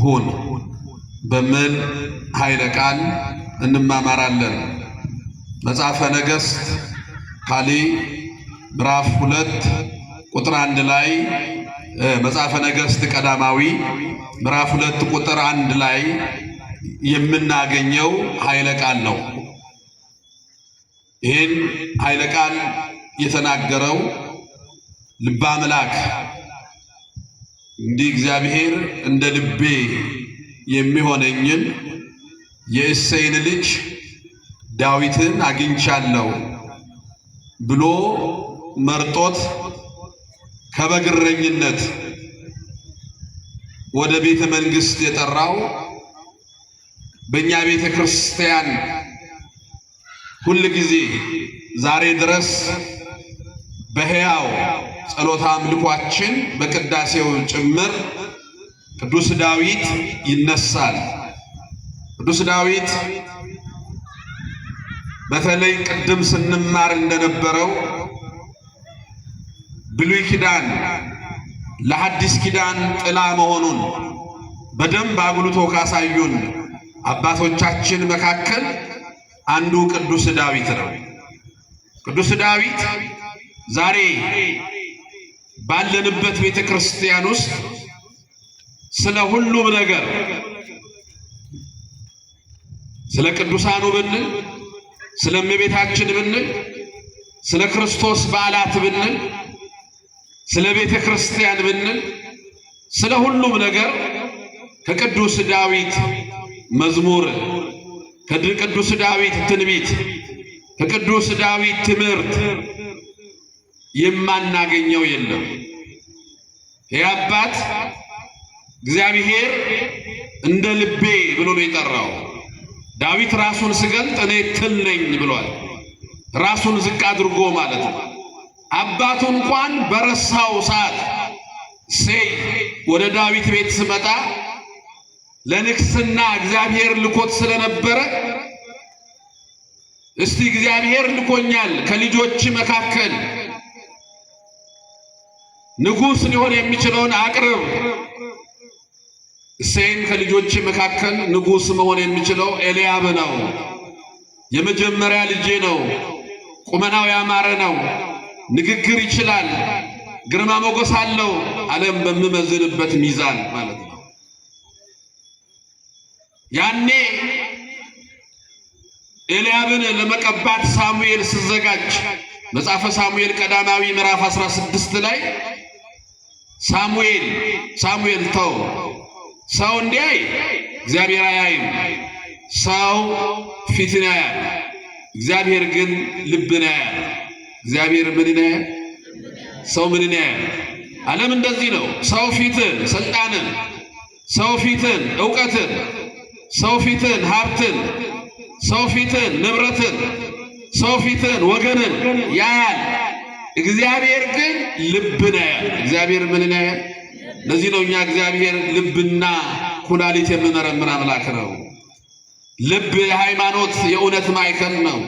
ሁን በሚል ኃይለ ቃል እንማማራለን። መጽሐፈ ነገሥት ካልዕ ምዕራፍ 2 ቁጥር 1 ላይ፣ መጽሐፈ ነገሥት ቀዳማዊ ምዕራፍ 2 ቁጥር 1 ላይ የምናገኘው ኃይለ ቃል ነው። ይህን ኃይለ ቃል የተናገረው ልበ አምላክ እንዲህ እግዚአብሔር እንደ ልቤ የሚሆነኝን የእሴይን ልጅ ዳዊትን አግኝቻለሁ ብሎ መርጦት ከበግ እረኝነት ወደ ቤተ መንግስት የጠራው፣ በእኛ ቤተ ክርስቲያን ሁል ጊዜ ዛሬ ድረስ በሕያው ጸሎተ አምልኳችን በቅዳሴው ጭምር ቅዱስ ዳዊት ይነሳል። ቅዱስ ዳዊት በተለይ ቅድም ስንማር እንደነበረው ብሉይ ኪዳን ለሐዲስ ኪዳን ጥላ መሆኑን በደንብ አጉልቶ ካሳዩን አባቶቻችን መካከል አንዱ ቅዱስ ዳዊት ነው። ቅዱስ ዳዊት ዛሬ ባለንበት ቤተ ክርስቲያን ውስጥ ስለ ሁሉም ነገር፣ ስለ ቅዱሳኑ ብንል፣ ስለ እመቤታችን ብንል፣ ስለ ክርስቶስ በዓላት ብንል፣ ስለ ቤተ ክርስቲያን ብንል፣ ስለ ሁሉም ነገር ከቅዱስ ዳዊት መዝሙር፣ ከቅዱስ ዳዊት ትንቢት፣ ከቅዱስ ዳዊት ትምህርት የማናገኘው የለም። ይህ አባት እግዚአብሔር እንደ ልቤ ብሎ ነው የጠራው። ዳዊት ራሱን ስገልጥ እኔ ትል ነኝ ብሏል። ራሱን ዝቅ አድርጎ ማለት ነው። አባቱ እንኳን በረሳው ሰዓት እሴይ ወደ ዳዊት ቤት ስመጣ ለንግስና እግዚአብሔር ልኮት ስለነበረ፣ እስቲ እግዚአብሔር ልኮኛል፣ ከልጆች መካከል ንጉሥ ሊሆን የሚችለውን አቅርብ። እሴይም ከልጆች መካከል ንጉሥ መሆን የሚችለው ኤልያብ ነው። የመጀመሪያ ልጄ ነው። ቁመናው ያማረ ነው። ንግግር ይችላል። ግርማ ሞገስ አለው። ዓለም በሚመዝንበት ሚዛን ማለት ነው። ያኔ ኤልያብን ለመቀባት ሳሙኤል ሲዘጋጅ መጽሐፈ ሳሙኤል ቀዳማዊ ምዕራፍ 16 ላይ ሳሙኤል ሳሙኤል ተው፣ ሰው እንዲያይ እግዚአብሔር አያይም። ሰው ፊትን ያያል፣ እግዚአብሔር ግን ልብን ያያል። እግዚአብሔር ምንን ያያል? ሰው ምንን ያያል? ዓለም እንደዚህ ነው። ሰው ፊትን፣ ስልጣንን፣ ሰው ፊትን፣ እውቀትን፣ ሰው ፊትን፣ ሀብትን፣ ሰው ፊትን፣ ንብረትን፣ ሰው ፊትን፣ ወገንን ያያል። እግዚአብሔር ግን ልብን ያያል። እግዚአብሔር ምንን ያያል? ለዚህ ነው እኛ እግዚአብሔር ልብና ኩላሊት የሚመረምር አምላክ ነው። ልብ የሃይማኖት የእውነት ማዕከል ነው።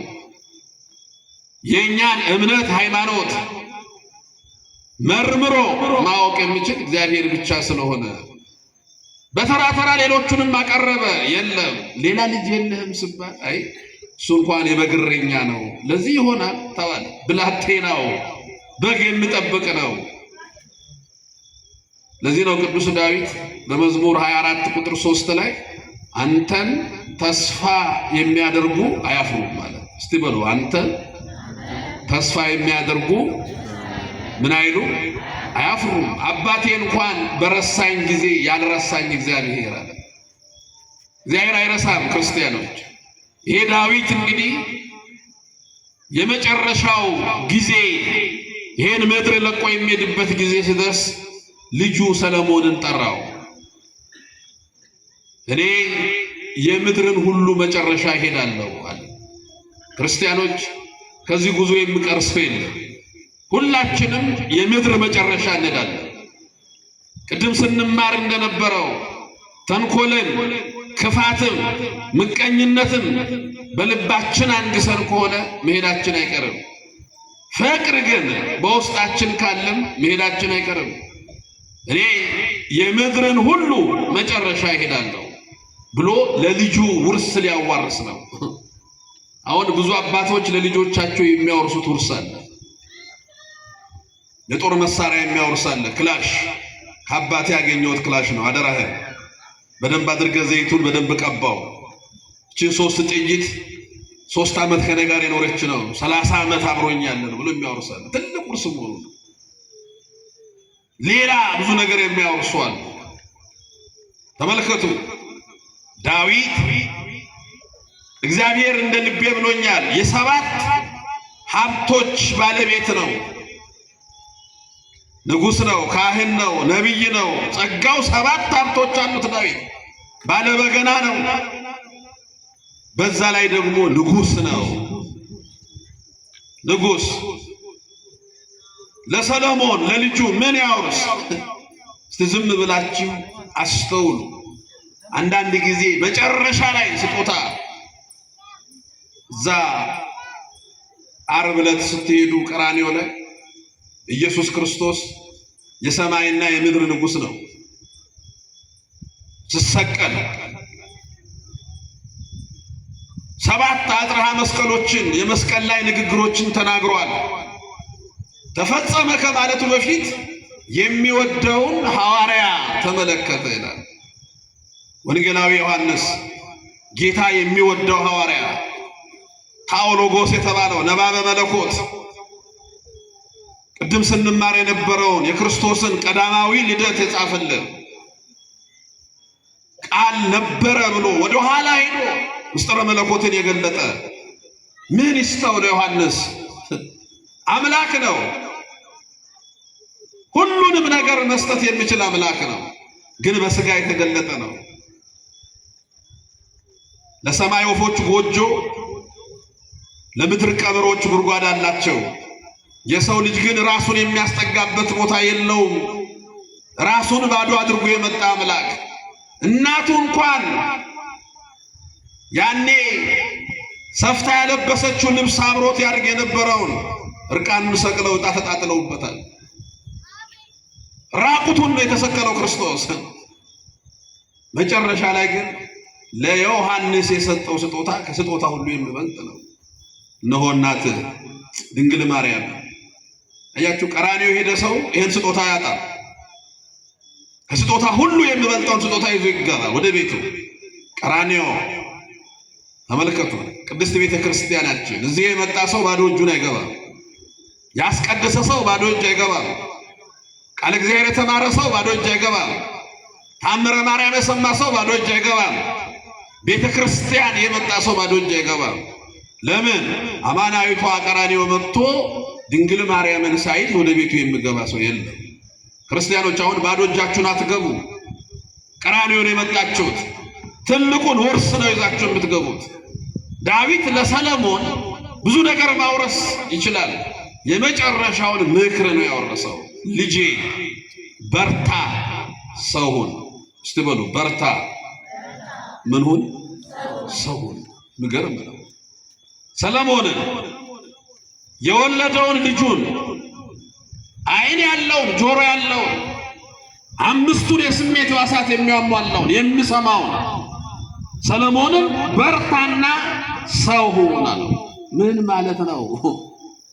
የእኛን እምነት ሃይማኖት መርምሮ ማወቅ የሚችል እግዚአብሔር ብቻ ስለሆነ በተራ ተራ ሌሎቹንም አቀረበ። የለም፣ ሌላ ልጅ የለህም ስባል አይ እሱ እንኳን የበግ እረኛ ነው፣ ለዚህ ይሆናል ተባለ። ብላቴናው በግ የሚጠብቅ ነው። ለዚህ ነው ቅዱስ ዳዊት በመዝሙር 24 ቁጥር 3 ላይ አንተን ተስፋ የሚያደርጉ አያፍሩም ማለት። እስቲ በሉ፣ አንተን ተስፋ የሚያደርጉ ምን አይሉ? አያፍሩም። አባቴ እንኳን በረሳኝ ጊዜ ያልረሳኝ እግዚአብሔር አለ። እግዚአብሔር አይረሳም ክርስቲያኖች። ይሄ ዳዊት እንግዲህ የመጨረሻው ጊዜ ይሄን ምድር ለቆ የሚሄድበት ጊዜ ሲደርስ ልጁ ሰለሞንን ጠራው። እኔ የምድርን ሁሉ መጨረሻ እሄዳለሁ አለ። ክርስቲያኖች፣ ከዚህ ጉዞ የሚቀር ሰው የለም። ሁላችንም የምድር መጨረሻ እንሄዳለን። ቅድም ስንማር እንደነበረው ተንኮልን፣ ክፋትም፣ ምቀኝነትም በልባችን አንግሰን ከሆነ መሄዳችን አይቀርም። ፍቅር ግን በውስጣችን ካለም መሄዳችን አይቀርም። እኔ የምድርን ሁሉ መጨረሻ እሄዳለሁ ብሎ ለልጁ ውርስ ሊያዋርስ ነው። አሁን ብዙ አባቶች ለልጆቻቸው የሚያወርሱት ውርስ አለ። የጦር መሳሪያ የሚያወርስ አለ። ክላሽ ከአባቴ ያገኘሁት ክላሽ ነው፣ አደራህን በደንብ አድርገህ ዘይቱን በደንብ ቀባው። እቺ 3 ጥይት 3 ዓመት ከኔ ጋር የኖረች ነው፣ 30 ዓመት አብሮኛል ነው ብሎ የሚያወርስ አለ። ትልቅ ውርስ መሆኑ ነው። ሌላ ብዙ ነገር የሚያወርሱ አለ። ተመልከቱ፣ ዳዊት እግዚአብሔር እንደ ልቤ ብሎኛል። የሰባት ሀብቶች ባለቤት ነው። ንጉሥ ነው፣ ካህን ነው፣ ነቢይ ነው። ጸጋው ሰባት ሀብቶች አሉት። ዳዊት ባለበገና ነው። በዛ ላይ ደግሞ ንጉሥ ነው። ንጉሥ ለሰሎሞን ለልጁ ምን ያውርስ? እስቲ ዝም ብላችሁ አስተውሉ። አንዳንድ ጊዜ መጨረሻ ላይ ስጦታ እዛ ዓርብ ዕለት ስትሄዱ ቀራንዮ ላይ ኢየሱስ ክርስቶስ የሰማይና የምድር ንጉሥ ነው። ሲሰቀል ሰባት አጽርሐ መስቀሎችን የመስቀል ላይ ንግግሮችን ተናግሯል። ተፈጸመ ከማለቱ በፊት የሚወደውን ሐዋርያ ተመለከተ ይላል ወንጌላዊ ዮሐንስ። ጌታ የሚወደው ሐዋርያ ታኦሎጎስ የተባለው ነባበ መለኮት ቅድም ስንማር የነበረውን የክርስቶስን ቀዳማዊ ልደት የጻፈልን ቃል ነበረ ብሎ ወደ ኋላ ሄዶ ምስጢረ መለኮትን የገለጠ ምን ይስተው ለዮሐንስ? አምላክ ነው። ሁሉንም ነገር መስጠት የሚችል አምላክ ነው። ግን በስጋ የተገለጠ ነው። ለሰማይ ወፎች ጎጆ፣ ለምድር ቀበሮች ጉድጓድ አላቸው። የሰው ልጅ ግን ራሱን የሚያስጠጋበት ቦታ የለውም። ራሱን ባዶ አድርጎ የመጣ አምላክ እናቱ እንኳን ያኔ ሰፍታ ያለበሰችው ልብስ አብሮት ያድርግ የነበረውን እርቃኑን ሰቅለው ዕጣ ተጣጥለውበታል። ራቁቱን ነው የተሰቀለው ክርስቶስ። መጨረሻ ላይ ግን ለዮሐንስ የሰጠው ስጦታ ከስጦታ ሁሉ የሚበልጥ ነው። እነሆ እናትህ ድንግል ማርያም። አያችሁ፣ ቀራንዮ የሄደ ሰው ይህን ስጦታ ያጣል። ከስጦታ ሁሉ የሚበልጠውን ስጦታ ይዞ ይገባል ወደ ቤቱ። ቀራንዮ ተመልከቱ፣ ቅድስት ቤተ ክርስቲያናችን እዚህ የመጣ ሰው ባዶ እጁን አይገባም። ያስቀደሰ ሰው ባዶ እጅ አይገባም። ቃለ እግዚአብሔር የተማረ ሰው ባዶ እጅ አይገባም። ታምረ ማርያም የሰማ ሰው ባዶ እጅ አይገባም። ቤተ ክርስቲያን የመጣ ሰው ባዶ እጅ አይገባም። ለምን? አማናዊቷ ቀራንዮ መጥቶ ድንግል ማርያምን ሳይዝ ወደ ቤቱ የሚገባ ሰው የለም። ክርስቲያኖች አሁን ባዶ እጃችሁን አትገቡ። ቀራንዮን የመጣችሁት ትልቁን ውርስ ነው ይዛችሁ የምትገቡት። ዳዊት ለሰለሞን ብዙ ነገር ማውረስ ይችላል። የመጨረሻውን ምክር ነው ያወረሰው። ልጄ በርታ ሰው ሁን። እስቲ በሉ በርታ ምን ሁን? ሰው ሁን። ምገርም ነው። ሰለሞንን የወለደውን ልጁን ዓይን ያለውን ጆሮ ያለውን አምስቱን የስሜት ሕዋሳት የሚያሟላውን የሚሰማውን ሰለሞንን በርታና ሰው ሁን አለው። ምን ማለት ነው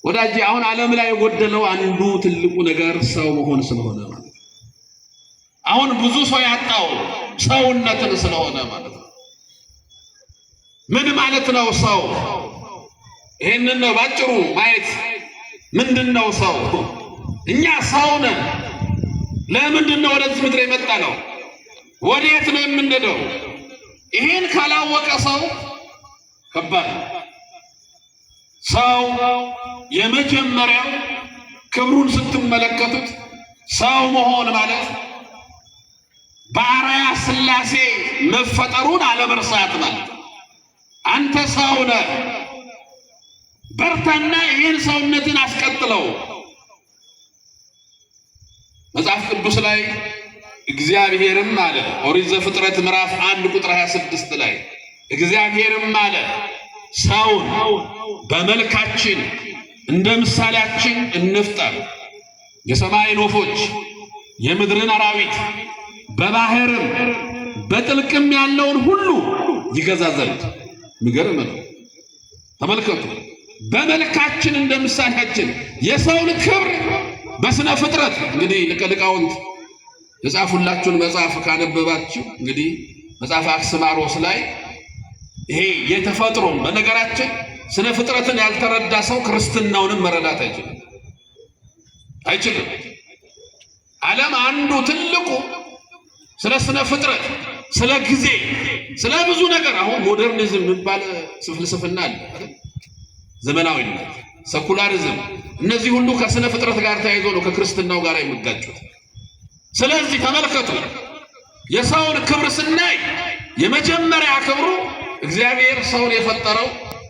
ወዳጄ? አሁን ዓለም ላይ የጎደለው አንዱ ትልቁ ነገር ሰው መሆን ስለሆነ ማለት ነው። አሁን ብዙ ሰው ያጣው ሰውነትን ስለሆነ ማለት ነው። ምን ማለት ነው ሰው? ይህንን ነው ባጭሩ ማየት። ምንድን ነው ሰው? እኛ ሰው ነን። ለምንድን ነው ወደዚህ ምድር የመጣ ነው? ወዴት ነው የምንሄደው? ይሄን ካላወቀ ሰው ከባድ ነው። ሰው የመጀመሪያው ክብሩን ስትመለከቱት ሰው መሆን ማለት በአርአያ ሥላሴ መፈጠሩን አለመርሳት ማለት። አንተ ሰው ነህ፣ በርታና ይህን ሰውነትን አስቀጥለው። መጽሐፍ ቅዱስ ላይ እግዚአብሔርም አለ፣ ኦሪት ዘፍጥረት ምዕራፍ 1 ቁጥር 26 ላይ እግዚአብሔርም አለ ሰውን በመልካችን እንደ ምሳሌያችን እንፍጠር፣ የሰማይን ወፎች፣ የምድርን አራዊት በባህርም በጥልቅም ያለውን ሁሉ ይገዛ ዘንድ። ሚገርም ነው። ተመልከቱ። በመልካችን እንደ ምሳሌያችን የሰውን ክብር በስነ ፍጥረት እንግዲህ ሊቀ ሊቃውንት የጻፉላችሁን መጽሐፍ ካነበባችሁ እንግዲህ መጽሐፈ አክስማሮስ ላይ ይሄ የተፈጥሮን በነገራችን ስነ ፍጥረትን ያልተረዳ ሰው ክርስትናውንም መረዳት አይችልም አይችልም። ዓለም አንዱ ትልቁ ስለ ስነ ፍጥረት፣ ስለ ጊዜ፣ ስለ ብዙ ነገር አሁን modernism የሚባል ፍልስፍና አለ አይደል? ዘመናዊነት፣ secularism፣ እነዚህ ሁሉ ከስነ ፍጥረት ጋር ተያይዞ ነው ከክርስትናው ጋር የሚጋጩት። ስለዚህ ተመልከቱ፣ የሰውን ክብር ስናይ የመጀመሪያ ክብሩ እግዚአብሔር ሰውን የፈጠረው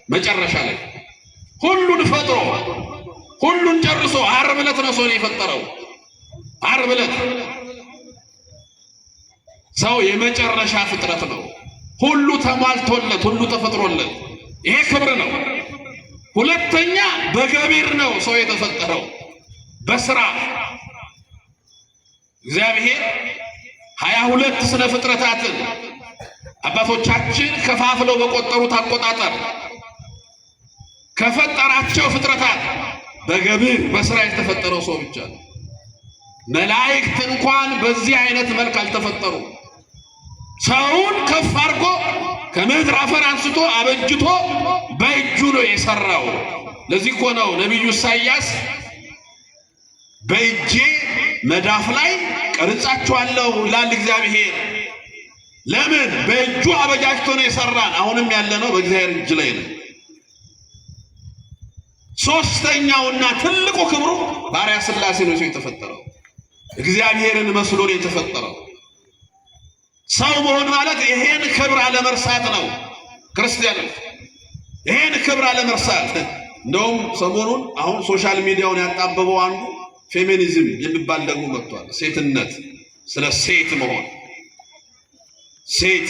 መጨረሻ ላይ ሁሉን ፈጥሮ ሁሉን ጨርሶ ዓርብ ዕለት ነው ሰውን የፈጠረው። ዓርብ ዕለት ሰው የመጨረሻ ፍጥረት ነው። ሁሉ ተሟልቶለት፣ ሁሉ ተፈጥሮለት፣ ይሄ ክብር ነው። ሁለተኛ በገቢር ነው ሰው የተፈጠረው፣ በስራ እግዚአብሔር 22 ስነ ፍጥረታትን አባቶቻችን ከፋፍለው በቆጠሩት አቆጣጠር ከፈጠራቸው ፍጥረታት በገቢር በስራ የተፈጠረው ሰው ብቻ ነው። መላእክት እንኳን በዚህ አይነት መልክ አልተፈጠሩ። ሰውን ከፍ አድርጎ ከምድር አፈር አንስቶ አበጅቶ በእጁ ነው የሰራው። ለዚህ እኮ ነው ነቢዩ ኢሳይያስ በእጄ መዳፍ ላይ ቀርጻችኋለሁ ይላል እግዚአብሔር። ለምን? በእጁ አበጃጅቶ ነው የሰራን። አሁንም ያለነው በእግዚአብሔር እጅ ላይ ነው። ሶስተኛውና ትልቁ ክብሩ ባሪያ ሥላሴ ነው ሰው የተፈጠረው። እግዚአብሔርን መስሎ ነው የተፈጠረው። ሰው መሆን ማለት ይሄን ክብር አለመርሳት ነው። ክርስቲያኖች ይሄን ክብር አለመርሳት። እንደውም ሰሞኑን አሁን social media ውን ያጣበበው አንዱ ፌሚኒዝም የሚባል ደግሞ መጥቷል። ሴትነት፣ ስለ ሴት መሆን። ሴት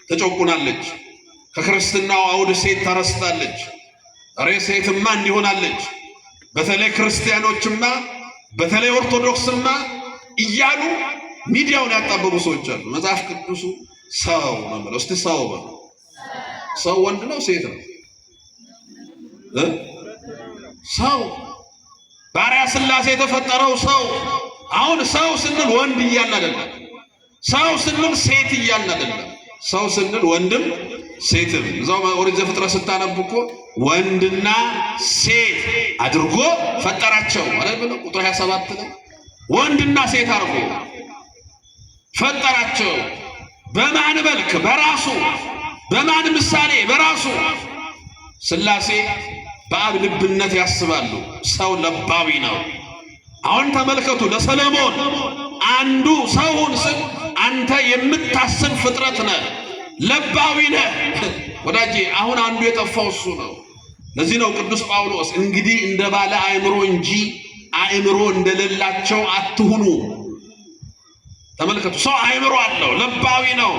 ተጨቁናለች። ከክርስትናው አውድ ሴት ተረስታለች። ሬ ሴትማ እንዲሆናለች፣ በተለይ ክርስቲያኖችማ፣ በተለይ ኦርቶዶክስማ እያሉ ሚዲያውን ያጣበቡ ሰዎች አሉ። መጽሐፍ ቅዱሱ ሰው ነው የሚለው። እስቲ ሰው በሉ። ሰው ወንድ ነው ሴት ነው? ሰው ባሪያ ሥላሴ የተፈጠረው ሰው። አሁን ሰው ስንል ወንድ እያልን አይደለም። ሰው ስንል ሴት እያልን አይደለም። ሰው ስንል ወንድም ሴትም። እዛው ኦሪት ዘፍጥረት ስታነቡ እኮ ወንድና ሴት አድርጎ ፈጠራቸው ማለት ነው። ቁጥር 27 ላይ ወንድና ሴት አድርጎ ፈጠራቸው። በማን መልክ? በራሱ። በማን ምሳሌ? በራሱ። ሥላሴ በአብ ልብነት ያስባሉ። ሰው ለባዊ ነው። አሁን ተመልከቱ፣ ለሰለሞን አንዱ ሰውን ስል አንተ የምታስብ ፍጥረት ነህ፣ ለባዊ ነህ። ወዳጄ አሁን አንዱ የጠፋው እሱ ነው። ለዚህ ነው ቅዱስ ጳውሎስ እንግዲህ እንደ ባለ አእምሮ እንጂ አእምሮ እንደሌላቸው አትሁኑ። ተመልከቱ፣ ሰው አእምሮ አለው፣ ለባዊ ነው።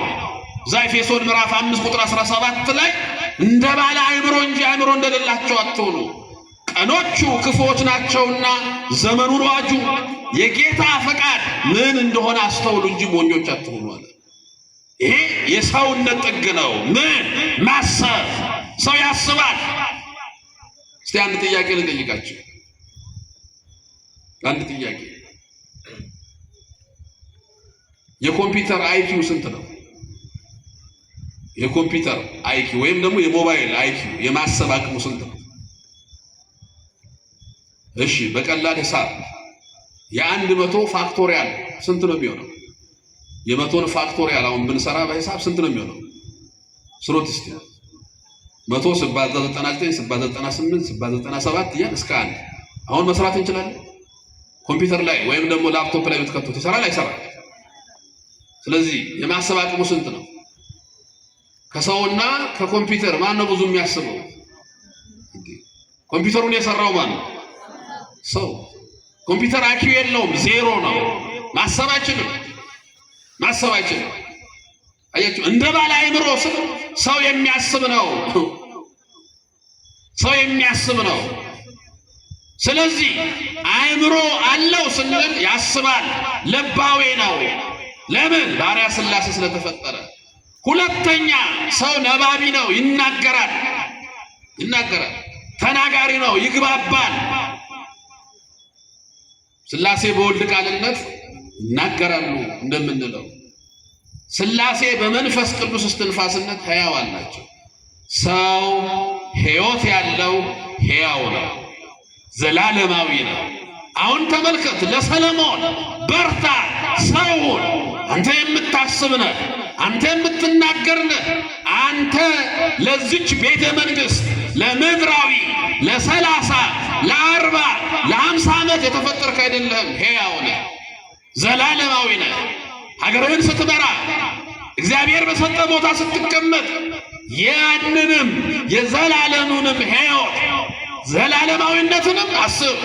እዛ ኤፌሶን ምዕራፍ 5 ቁጥር 17 ላይ እንደ ባለ አእምሮ እንጂ አእምሮ እንደሌላቸው አትሁኑ፣ ቀኖቹ ክፉዎች ናቸውና ዘመኑን ዋጁ፣ የጌታ ፈቃድ ምን እንደሆነ አስተውሉ እንጂ ሞኞች አትሁኑ አለ። ይሄ የሰውነት ጥግ ነው። ምን ማሰብ፣ ሰው ያስባል። እስቲ አንድ ጥያቄ ልጠይቃችሁ። አንድ ጥያቄ፣ የኮምፒውተር IQ ስንት ነው? የኮምፒውተር IQ ወይም ደግሞ የሞባይል IQ የማሰብ አቅሙ ስንት ነው? እሺ በቀላል ሂሳብ የ100 factorial ስንት ነው የሚሆነው? የ100ን factorial አሁን ብንሰራ በሂሳብ ስንት ነው የሚሆነው? ስሩት እስቲ። 100 ሲባዛ 99 ሲባዛ 98 ሲባዛ 97 እያልን እስከ አንድ አሁን መስራት እንችላለን። ኮምፒውተር ላይ ወይም ደግሞ ላፕቶፕ ላይ ብትከቱት ይሰራል አይሰራም? ስለዚህ የማሰብ አቅሙ ስንት ነው? ከሰውና ከኮምፒውተር ማን ነው ብዙ የሚያስበው? ኮምፒውተሩን የሰራው ማን ነው? ሰው። ኮምፒውተር IQ የለውም፣ ዜሮ ነው። ማሰብ አይችልም፣ ማሰብ አይችልም። አያችሁ፣ እንደ ባለ አእምሮ ሰው የሚያስብ ነው። ሰው የሚያስብ ነው። ስለዚህ አእምሮ አለው ስንል ያስባል፣ ለባዌ ነው። ለምን? ባሪያ ሥላሴ ስለተፈጠረ። ሁለተኛ ሰው ነባቢ ነው፣ ይናገራል ይናገራል፣ ተናጋሪ ነው፣ ይግባባል። ሥላሴ በወልድ ቃልነት ይናገራሉ እንደምንለው ሥላሴ በመንፈስ ቅዱስ እስትንፋስነት ሕያዋን ናቸው። ሰው ሕይወት ያለው ሕያው ነው፣ ዘላለማዊ ነው። አሁን ተመልከት፣ ለሰለሞን በርታ፣ ሰውን አንተ የምታስብ ነህ፣ አንተ የምትናገር ነህ። አንተ ለዚች ቤተ መንግሥት ለምድራዊ ለ30 ለ40 ለ50 ዓመት የተፈጠርክ አይደለህም። ሕያው ነህ፣ ዘላለማዊ ነህ። ሀገርህን ስትመራ እግዚአብሔር በሰጠ ቦታ ስትቀመጥ ያንንም የዘላለሙንም ሕይወት ዘላለማዊነትንም አስብ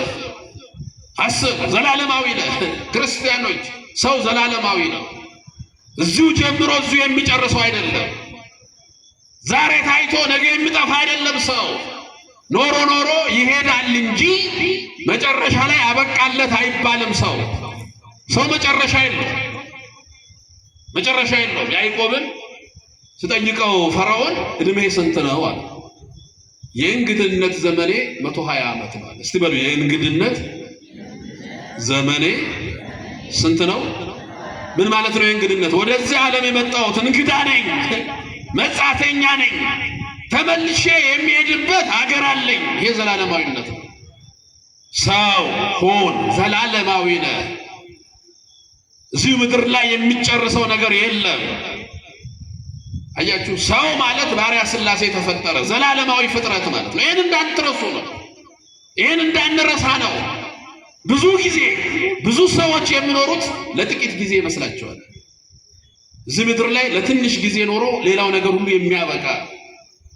አስብ። ዘላለማዊ ነህ። ክርስቲያኖች፣ ሰው ዘላለማዊ ነው። እዚሁ ጀምሮ እዚሁ የሚጨርሰው አይደለም። ዛሬ ታይቶ ነገ የሚጠፋ አይደለም። ሰው ኖሮ ኖሮ ይሄዳል እንጂ መጨረሻ ላይ አበቃለት አይባልም። ሰው መጨረሻ የለውም፣ መጨረሻ የለውም። ያዕቆብን ስጠይቀው ፈርዖን እድሜ ስንት ነው አለ። የእንግድነት ዘመኔ 120 ዓመት ነው አለ። እስቲ በሉ የእንግድነት ዘመኔ ስንት ነው? ምን ማለት ነው? የእንግድነት ወደዚህ ዓለም የመጣሁት እንግዳ ነኝ፣ መጻተኛ ነኝ። ተመልሼ የሚሄድበት ሀገር አለኝ። ይሄ ዘላለማዊነት ነው። ሰው ሁን፣ ዘላለማዊ ነህ። እዚሁ ምድር ላይ የሚጨርሰው ነገር የለም። አያችሁ፣ ሰው ማለት ባሪያ ሥላሴ የተፈጠረ ዘላለማዊ ፍጥረት ማለት ነው። ይህን እንዳትረሱ ነው። ይህን እንዳንረሳ ነው። ብዙ ጊዜ ብዙ ሰዎች የሚኖሩት ለጥቂት ጊዜ ይመስላቸዋል። እዚህ ምድር ላይ ለትንሽ ጊዜ ኖሮ ሌላው ነገር ሁሉ የሚያበቃ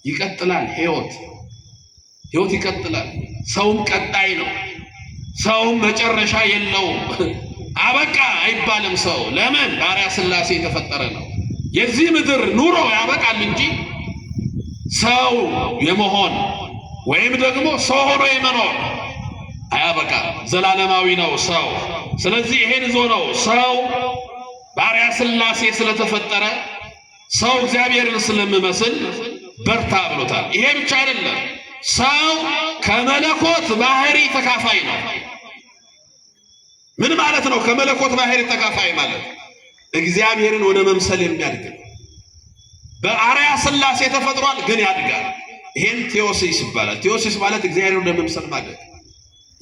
ይቀጥላል። ህይወት ህይወት ይቀጥላል። ሰውም ቀጣይ ነው። ሰውም መጨረሻ የለውም። አበቃ አይባልም። ሰው ለምን ባሪያ ሥላሴ የተፈጠረ ነው። የዚህ ምድር ኑሮ ያበቃል እንጂ ሰው የመሆን ወይም ደግሞ ሰው ሆኖ የመኖር አያበቃም። ዘላለማዊ ነው ሰው። ስለዚህ ይሄን ይዞ ነው ሰው ባሪያ ሥላሴ ስለተፈጠረ ሰው እግዚአብሔርን ስለምመስል በርታ ብሎታል። ይሄ ብቻ አይደለም፣ ሰው ከመለኮት ባህሪ ተካፋይ ነው። ምን ማለት ነው? ከመለኮት ባህሪ ተካፋይ ማለት እግዚአብሔርን ወደ መምሰል የሚያድግ ነው። በአርአያ ሥላሴ ተፈጥሯል፣ ግን ያድጋል። ይሄን theosis ይባላል። Theosis ማለት እግዚአብሔርን ወደ መምሰል ማደግ፣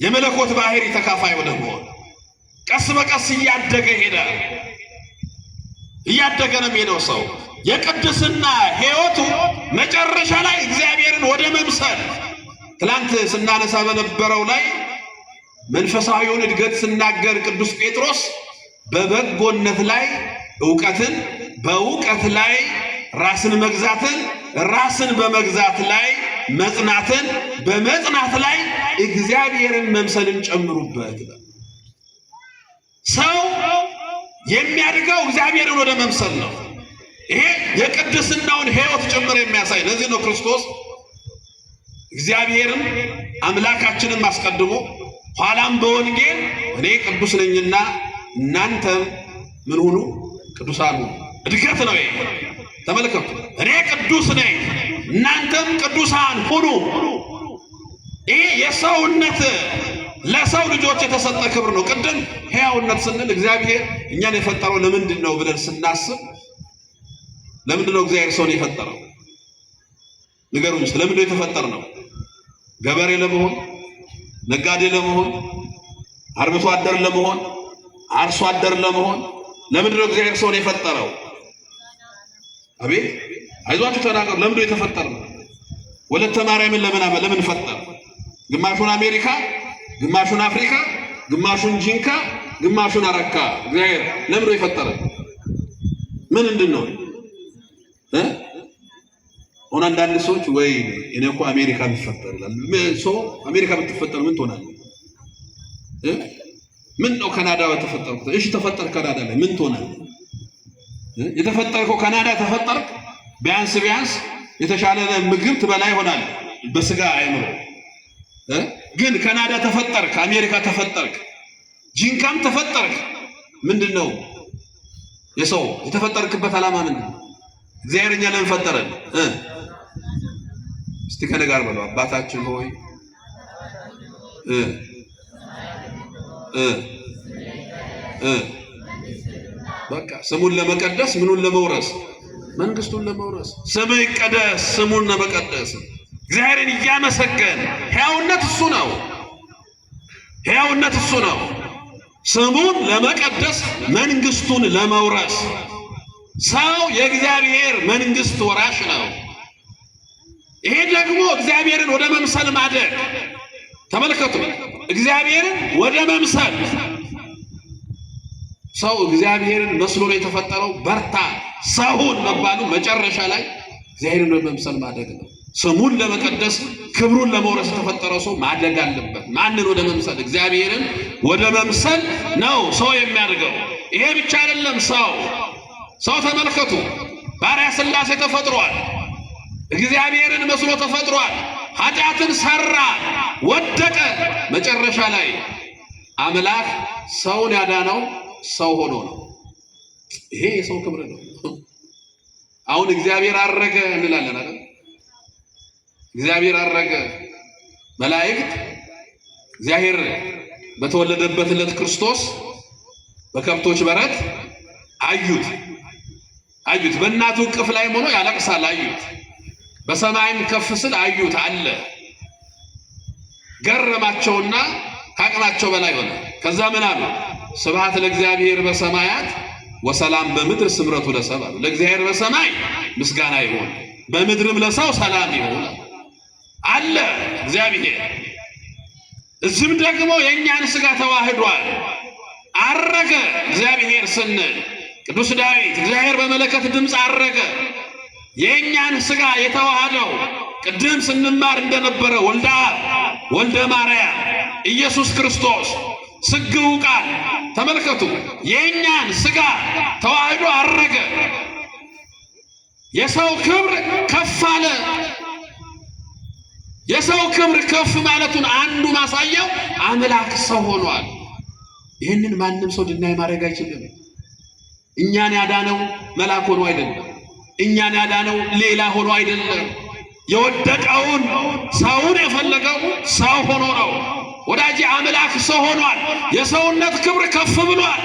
የመለኮት ባህሪ ተካፋይ ወደ መሆን ቀስ በቀስ እያደገ ሄዳል። እያደገ ነው የሚሄደው ሰው የቅድስና ሕይወቱ መጨረሻ ላይ እግዚአብሔርን ወደ መምሰል። ትላንት ስናነሳ በነበረው ላይ መንፈሳዊውን እድገት ስናገር ቅዱስ ጴጥሮስ በበጎነት ላይ እውቀትን፣ በእውቀት ላይ ራስን መግዛትን፣ ራስን በመግዛት ላይ መጽናትን፣ በመጽናት ላይ እግዚአብሔርን መምሰልን ጨምሩበት። ሰው የሚያድገው እግዚአብሔርን ወደ መምሰል ነው። ይሄ የቅድስናውን ሕይወት ጭምር የሚያሳይ ለዚህ ነው ክርስቶስ እግዚአብሔርን አምላካችንን አስቀድሞ ኋላም በወንጌል እኔ ቅዱስ ነኝና እናንተም ምን ሁኑ? ቅዱሳን ሁኑ። እድገት ነው ይሄ። ተመልከቱ፣ እኔ ቅዱስ ነኝ እናንተም ቅዱሳን ሁኑ። ይሄ የሰውነት ለሰው ልጆች የተሰጠ ክብር ነው። ቅድም ሕያውነት ስንል እግዚአብሔር እኛን የፈጠረው ለምንድን ነው ብለን ስናስብ ለምንድን ነው እግዚአብሔር ሰውን የፈጠረው? ንገሩኝ እስኪ። ለምንድን ነው የተፈጠርነው? ገበሬ ለመሆን፣ ነጋዴ ለመሆን፣ አርብቶ አደር ለመሆን፣ አርሶ አደር ለመሆን? ለምንድን ነው እግዚአብሔር ሰውን የፈጠረው? አቤት አይዟችሁ ተናገሩ። ለምንድን ነው የተፈጠርነው? ወለተ ማርያምን ለምን ፈጠረ? ግማሹን አሜሪካ፣ ግማሹን አፍሪካ፣ ግማሹን ጂንካ፣ ግማሹን አረካ። እግዚአብሔር ለምንድን ነው የፈጠረ? ምን እንድንሆን? አሁን አንዳንድ ሰዎች ወይ እኔ እኮ አሜሪካ ብፈጠር ይላል። ሰው አሜሪካ ብትፈጠር ምን ትሆናለህ? ምን ነው ካናዳ በተፈጠርኩት? እሺ ተፈጠር ካናዳ ላይ ምን ትሆናለህ? የተፈጠርከው ካናዳ ተፈጠርክ፣ ቢያንስ ቢያንስ የተሻለ ምግብ ትበላ ይሆናል በስጋ አይምሮ። ግን ካናዳ ተፈጠርክ፣ አሜሪካ ተፈጠርክ፣ ጂንካም ተፈጠርክ፣ ምንድን ነው የሰው የተፈጠርክበት ዓላማ ምንድን ነው? እግዚአብሔር እኛ ለምን ፈጠረን? እስቲ ከኔ ጋር በለው፣ አባታችን ሆይ እ እ እ በቃ ስሙን ለመቀደስ፣ ምኑን ለመውረስ? መንግስቱን ለመውረስ። ስሙ ይቀደስ፣ ስሙን ለመቀደስ እግዚአብሔርን እያመሰገን፣ ሕያውነት እሱ ነው። ሕያውነት እሱ ነው። ስሙን ለመቀደስ፣ መንግስቱን ለመውረስ። ሰው የእግዚአብሔር መንግስት ወራሽ ነው። ይሄ ደግሞ እግዚአብሔርን ወደ መምሰል ማደግ። ተመልከቱ፣ እግዚአብሔርን ወደ መምሰል። ሰው እግዚአብሔርን መስሎ ነው የተፈጠረው። በርታ ሰውን መባሉ መጨረሻ ላይ እግዚአብሔርን ወደ መምሰል ማደግ ነው። ስሙን ለመቀደስ፣ ክብሩን ለመውረስ የተፈጠረው ሰው ማደግ አለበት። ማንን ወደ መምሰል? እግዚአብሔርን ወደ መምሰል ነው ሰው የሚያድገው። ይሄ ብቻ አይደለም። ሰው ተመልከቱ፣ ባሪያ ሥላሴ ተፈጥሯል። እግዚአብሔርን መስሎ ተፈጥሯል። ኃጢአትን ሰራ፣ ወደቀ። መጨረሻ ላይ አምላክ ሰውን ያዳነው ሰው ሆኖ ነው። ይሄ የሰው ክብር ነው። አሁን እግዚአብሔር አረገ እንላለን አይደል? እግዚአብሔር አረገ። መላእክት እግዚአብሔር በተወለደበት ዕለት ክርስቶስ በከብቶች በረት አዩት አዩት። በእናቱ እቅፍ ላይ ሆኖ ያለቅሳል፣ አዩት። በሰማይም ከፍ ስል አዩት አለ። ገረማቸውና ከአቅማቸው በላይ ሆነ። ከዛ ምን አሉ? ስብሐት ለእግዚአብሔር በሰማያት ወሰላም በምድር ስምረቱ ለሰብእ አሉ። ለእግዚአብሔር በሰማይ ምስጋና ይሁን፣ በምድርም ለሰው ሰላም ይሁን አለ እግዚአብሔር። እዚህም ደግሞ የእኛን ስጋ ተዋህዷል፣ አረገ እግዚአብሔር ስንል ቅዱስ ዳዊት እግዚአብሔር በመለከት ድምፅ አረገ። የእኛን ስጋ የተዋሃደው ቅድም ስንማር እንደነበረ ወልደ አብ ወልደ ማርያም ኢየሱስ ክርስቶስ ስግው ቃል፣ ተመልከቱ፣ የእኛን ስጋ ተዋህዶ አረገ። የሰው ክብር ከፍ አለ። የሰው ክብር ከፍ ማለቱን አንዱ ማሳያው አምላክ ሰው ሆኗል። ይህንን ማንም ሰው ድናይ ማድረግ አይችልም። እኛን ያዳነው መልአክ ሆኖ አይደለም። እኛን ያዳነው ሌላ ሆኖ አይደለም። የወደቀውን ሰውን የፈለገው ሰው ሆኖ ነው። ወዳጄ አምላክ ሰው ሆኗል። የሰውነት ክብር ከፍ ብሏል።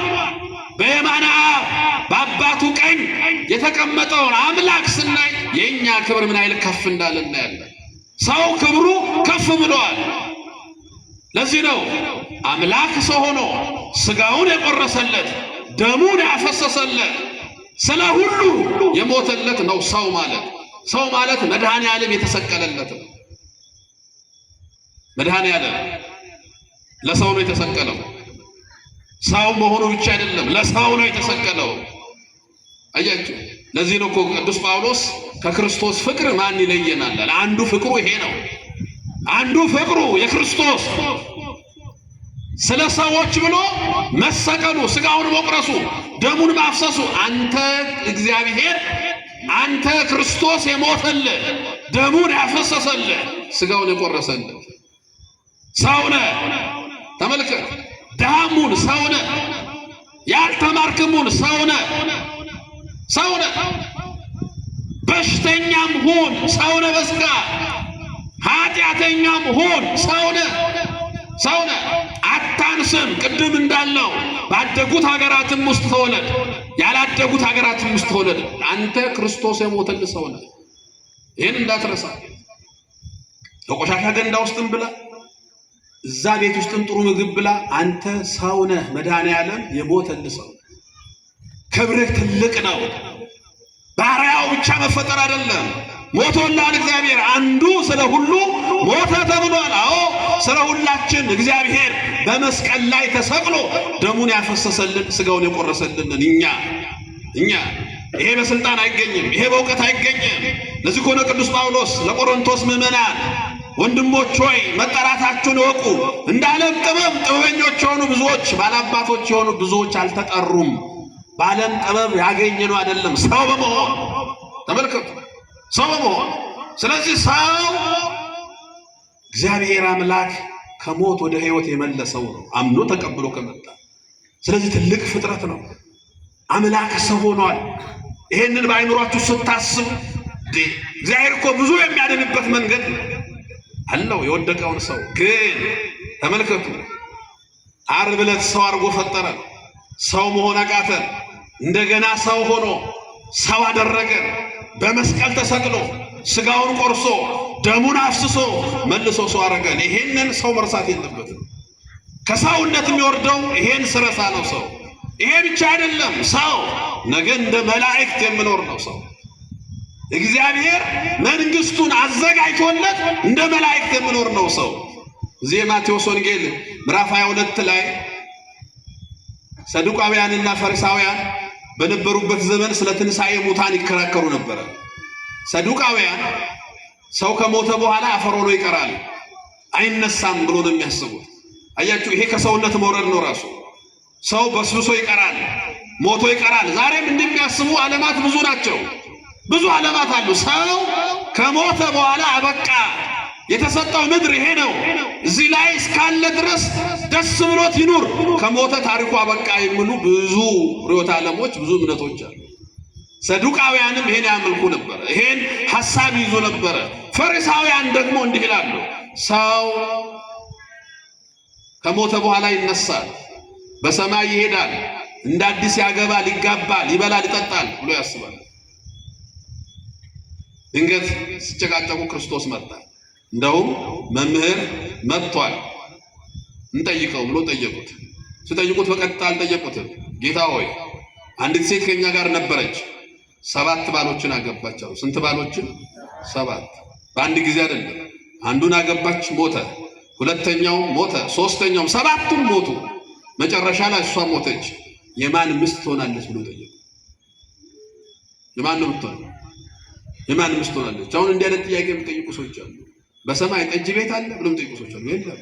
በየማነ አብ በአባቱ ቀኝ የተቀመጠውን አምላክ ስናይ የእኛ ክብር ምን ያህል ከፍ እንዳለ እናያለን። ሰው ክብሩ ከፍ ብሏል። ለዚህ ነው አምላክ ሰው ሆኖ ስጋውን የቆረሰለት፣ ደሙን ያፈሰሰለት፣ ስለ ሁሉ የሞተለት ነው ሰው ማለት። ሰው ማለት መድኃኔ ዓለም የተሰቀለለት ነው። መድኃኔ ዓለም ለሰው ነው የተሰቀለው። ሰው መሆኑ ብቻ አይደለም፣ ለሰው ነው የተሰቀለው። አያችሁ፣ ለዚህ ነው እኮ ቅዱስ ጳውሎስ ከክርስቶስ ፍቅር ማን ይለየናል? አንዱ ፍቅሩ ይሄ ነው። አንዱ ፍቅሩ የክርስቶስ ስለ ሰዎች ብሎ መሰቀሉ፣ ስጋውን መቁረሱ፣ ደሙን ማፍሰሱ፣ አንተ እግዚአብሔር፣ አንተ ክርስቶስ የሞተልህ፣ ደሙን ያፈሰሰልህ፣ ስጋውን የቆረሰልህ ሰው ነህ። ተመልከት፣ ድሃሙን ሰው ነህ፣ ያልተማርክሙን ሰው ነህ፣ ሰው ነህ። በሽተኛም ሁን ሰው ነህ፣ በስጋ ኃጢአተኛም ሁን ሰው ነህ፣ ሰው ነህ። አታንስም። ቅድም እንዳለው ባደጉት ሀገራትም ውስጥ ተወለድ፣ ያላደጉት ሀገራትም ውስጥ ተወለድ፣ አንተ ክርስቶስ የሞተልህ ሰው ነህ። ይህን እንዳትረሳ። በቆሻሻ ገንዳ ውስጥም ብላ፣ እዛ ቤት ውስጥም ጥሩ ምግብ ብላ፣ አንተ ሰው ነህ። መድኃኔዓለም የሞተልህ ሰው ነህ። ክብርህ ትልቅ ነው። ባሪያው ብቻ መፈጠር አይደለም። ሞቶላል እግዚአብሔር። አንዱ ስለ ሁሉ ሞተ ተብሏል። አዎ፣ ስለ ሁላችን እግዚአብሔር በመስቀል ላይ ተሰቅሎ ደሙን ያፈሰሰልን፣ ስጋውን የቆረሰልን እኛ። ይሄ በስልጣን አይገኝም። ይሄ በእውቀት አይገኝም። ለዚህ ከሆነ ቅዱስ ጳውሎስ ለቆሮንቶስ ምዕመናን፣ ወንድሞች ሆይ፣ መጠራታችሁን እወቁ። እንደ ዓለም ጥበብ ጥበበኞች የሆኑ ብዙዎች፣ ባላባቶች የሆኑ ብዙዎች አልተጠሩም። በዓለም ጥበብ ያገኘነው አይደለም፣ ሰው በመሆን። ተመልከቱ፣ ሰው በመሆን። ስለዚህ ሰው እግዚአብሔር አምላክ ከሞት ወደ ሕይወት የመለሰው ነው፣ አምኖ ተቀብሎ ከመጣ። ስለዚህ ትልቅ ፍጥረት ነው። አምላክ ሰው ሆኗል። ይሄንን በአይምሯችሁ ስታስቡ እግዚአብሔር እኮ ብዙ የሚያድንበት መንገድ አለው። የወደቀውን ሰው ግን ተመልከቱ፣ ዓርብ ዕለት ሰው አድርጎ ፈጠረ። ሰው መሆን አቃተን። እንደገና ሰው ሆኖ ሰው አደረገን። በመስቀል ተሰቅሎ ስጋውን ቆርሶ ደሙን አፍስሶ መልሶ ሰው አደረገን። ይሄንን ሰው መርሳት የለበትም። ከሰውነት የሚወርደው ይሄን ስረሳ ነው ሰው። ይሄ ብቻ አይደለም፣ ሰው ነገ እንደ መላእክት የምኖር ነው ሰው። እግዚአብሔር መንግስቱን አዘጋጅቶለት እንደ መላእክት የምኖር ነው ሰው። እዚህ የማቴዎስ ወንጌል ምዕራፍ 22 ላይ ሰዱቃውያንና ፈሪሳውያን በነበሩበት ዘመን ስለ ትንሣኤ ሙታን ይከራከሩ ነበረ። ሰዱቃውያን ሰው ከሞተ በኋላ አፈር ሆኖ ይቀራል አይነሳም ብሎ ነው የሚያስቡት። አያችሁ፣ ይሄ ከሰውነት መውረድ ነው ራሱ። ሰው በስብሶ ይቀራል፣ ሞቶ ይቀራል። ዛሬም እንደሚያስቡ ዓለማት ብዙ ናቸው። ብዙ ዓለማት አሉ። ሰው ከሞተ በኋላ አበቃ፣ የተሰጠው ምድር ይሄ ነው፣ እዚህ ላይ እስካለ ድረስ ደስ ብሎት ይኑር፣ ከሞተ ታሪኩ አበቃ የሚሉ ብዙ ርዕዮተ ዓለሞች፣ ብዙ እምነቶች አሉ። ሰዱቃውያንም ይሄን ያመልኩ ነበረ፣ ይሄን ሐሳብ ይዞ ነበረ። ፈሪሳውያን ደግሞ እንዲህ ይላሉ፣ ሰው ከሞተ በኋላ ይነሳል፣ በሰማይ ይሄዳል፣ እንደ አዲስ ያገባል፣ ይጋባል፣ ይበላል፣ ይጠጣል ብሎ ያስባል። ድንገት ሲጨቃጨቁ ክርስቶስ መጣ። እንደውም መምህር መጥቷል እንጠይቀው ብሎ ጠየቁት። ሲጠይቁት በቀጥታ አልጠየቁትም። ጌታ ሆይ አንዲት ሴት ከኛ ጋር ነበረች፣ 7 ባሎችን አገባች አሉ። ስንት ባሎችን? 7። በአንድ ጊዜ አይደለም። አንዱን አገባች፣ ሞተ። ሁለተኛው ሞተ፣ ሶስተኛውም፣ 7ቱም ሞቱ። መጨረሻ ላይ እሷ ሞተች። የማን ሚስት ትሆናለች ብሎ ጠየቁ። የማን ነው የምትሆነው? የማን ሚስት ትሆናለች? አሁን እንዲህ አይነት ጥያቄ የሚጠይቁ ሰዎች አሉ። በሰማይ ጠጅ ቤት አለ ብሎ የሚጠይቁ ሰዎች አሉ። የለም፣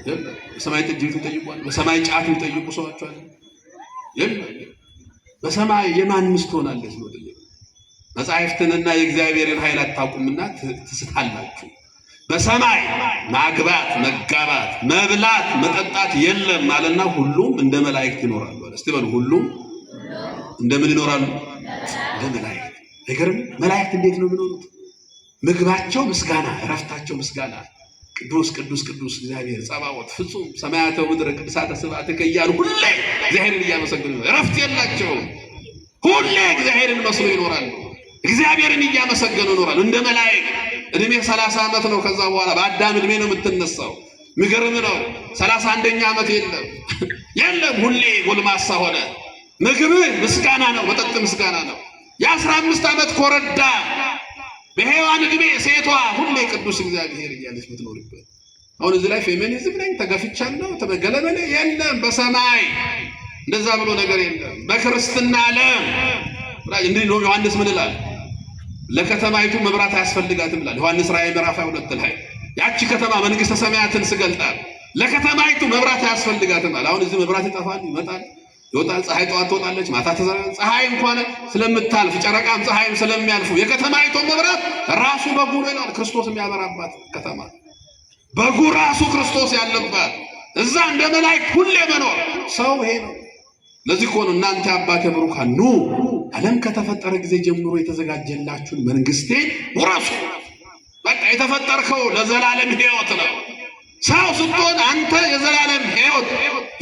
የለም። በሰማይ ጠጅ ቤት የሚጠይቁ አሉ። በሰማይ ጫት የሚጠይቁ ሰዎች አሉ። የለም። በሰማይ የማን ሚስት ትሆናለች ብሎ ጠየቁ። መጻሕፍትንና የእግዚአብሔርን ኃይል አታውቁምና ትስታላችሁ። በሰማይ ማግባት፣ መጋባት፣ መብላት፣ መጠጣት የለም አለና ሁሉም እንደ መላእክት ይኖራሉ አለ። እስቲ በሉ ሁሉም እንደምን ይኖራሉ? እንደ መላእክት። አይገርም? መላእክት እንዴት ነው የሚኖሩት? ምግባቸው ምስጋና፣ እረፍታቸው ምስጋና። ቅዱስ ቅዱስ ቅዱስ እግዚአብሔር ጸባዖት ፍጹም ሰማያተ ምድረ ቅዱሳተ ስብሐትከ እያሉ ሁሌ እግዚአብሔርን እያመሰገኑ ነው። እረፍት የላቸውም። ሁሌ እግዚአብሔርን መስሎ ይኖራሉ። እግዚአብሔርን እያመሰገኑ ይኖራሉ እንደ መላእክት። እድሜ 30 ዓመት ነው። ከዛ በኋላ በአዳም እድሜ ነው የምትነሳው። የሚገርም ነው። 31ኛ ዓመት የለም የለም፣ ሁሌ ጎልማሳ ሆነ። ምግብ ምስጋና ነው፣ መጠጥ ምስጋና ነው። የ15 ዓመት ኮረዳ በሔዋን እድሜ ሴቷ ሁሌ ቅዱስ እግዚአብሔር እያለች የምትኖርበት። አሁን እዚህ ላይ ፌሚኒዝም ነኝ ተገፍቻለሁ ተገለበለ የለም። በሰማይ እንደዛ ብሎ ነገር የለም። በክርስትና ዓለም እንዲህ ነው። ዮሐንስ ምን ይላል? ለከተማይቱ መብራት አያስፈልጋትም ይላል ዮሐንስ ራእይ ምዕራፍ 22 ላይ። ያቺ ከተማ መንግስተ ሰማያትን ስገልጣል ለከተማይቱ መብራት አያስፈልጋትም አለ። አሁን እዚህ መብራት ይጠፋል፣ ይመጣል፣ ይወጣል። ፀሐይ ጠዋት ትወጣለች፣ ማታ ትዘራለች። ፀሐይ እንኳን ስለምታልፍ ጨረቃም ፀሐይም ስለሚያልፉ የከተማይቱ መብራት ራሱ በጉ ነው ይላል። ክርስቶስ የሚያበራባት ከተማ በጉ ራሱ ክርስቶስ ያለባት እዛ እንደ መላእክት ሁሌ መኖር ሰው ይሄ ነው። ለዚህ እኮ ነው እናንተ አባቴ ብሩካን ኑ ዓለም ከተፈጠረ ጊዜ ጀምሮ የተዘጋጀላችሁን መንግስቴን ውረሱ። በቃ የተፈጠርከው ለዘላለም ሕይወት ነው። ሰው ስትሆን አንተ የዘላለም ሕይወት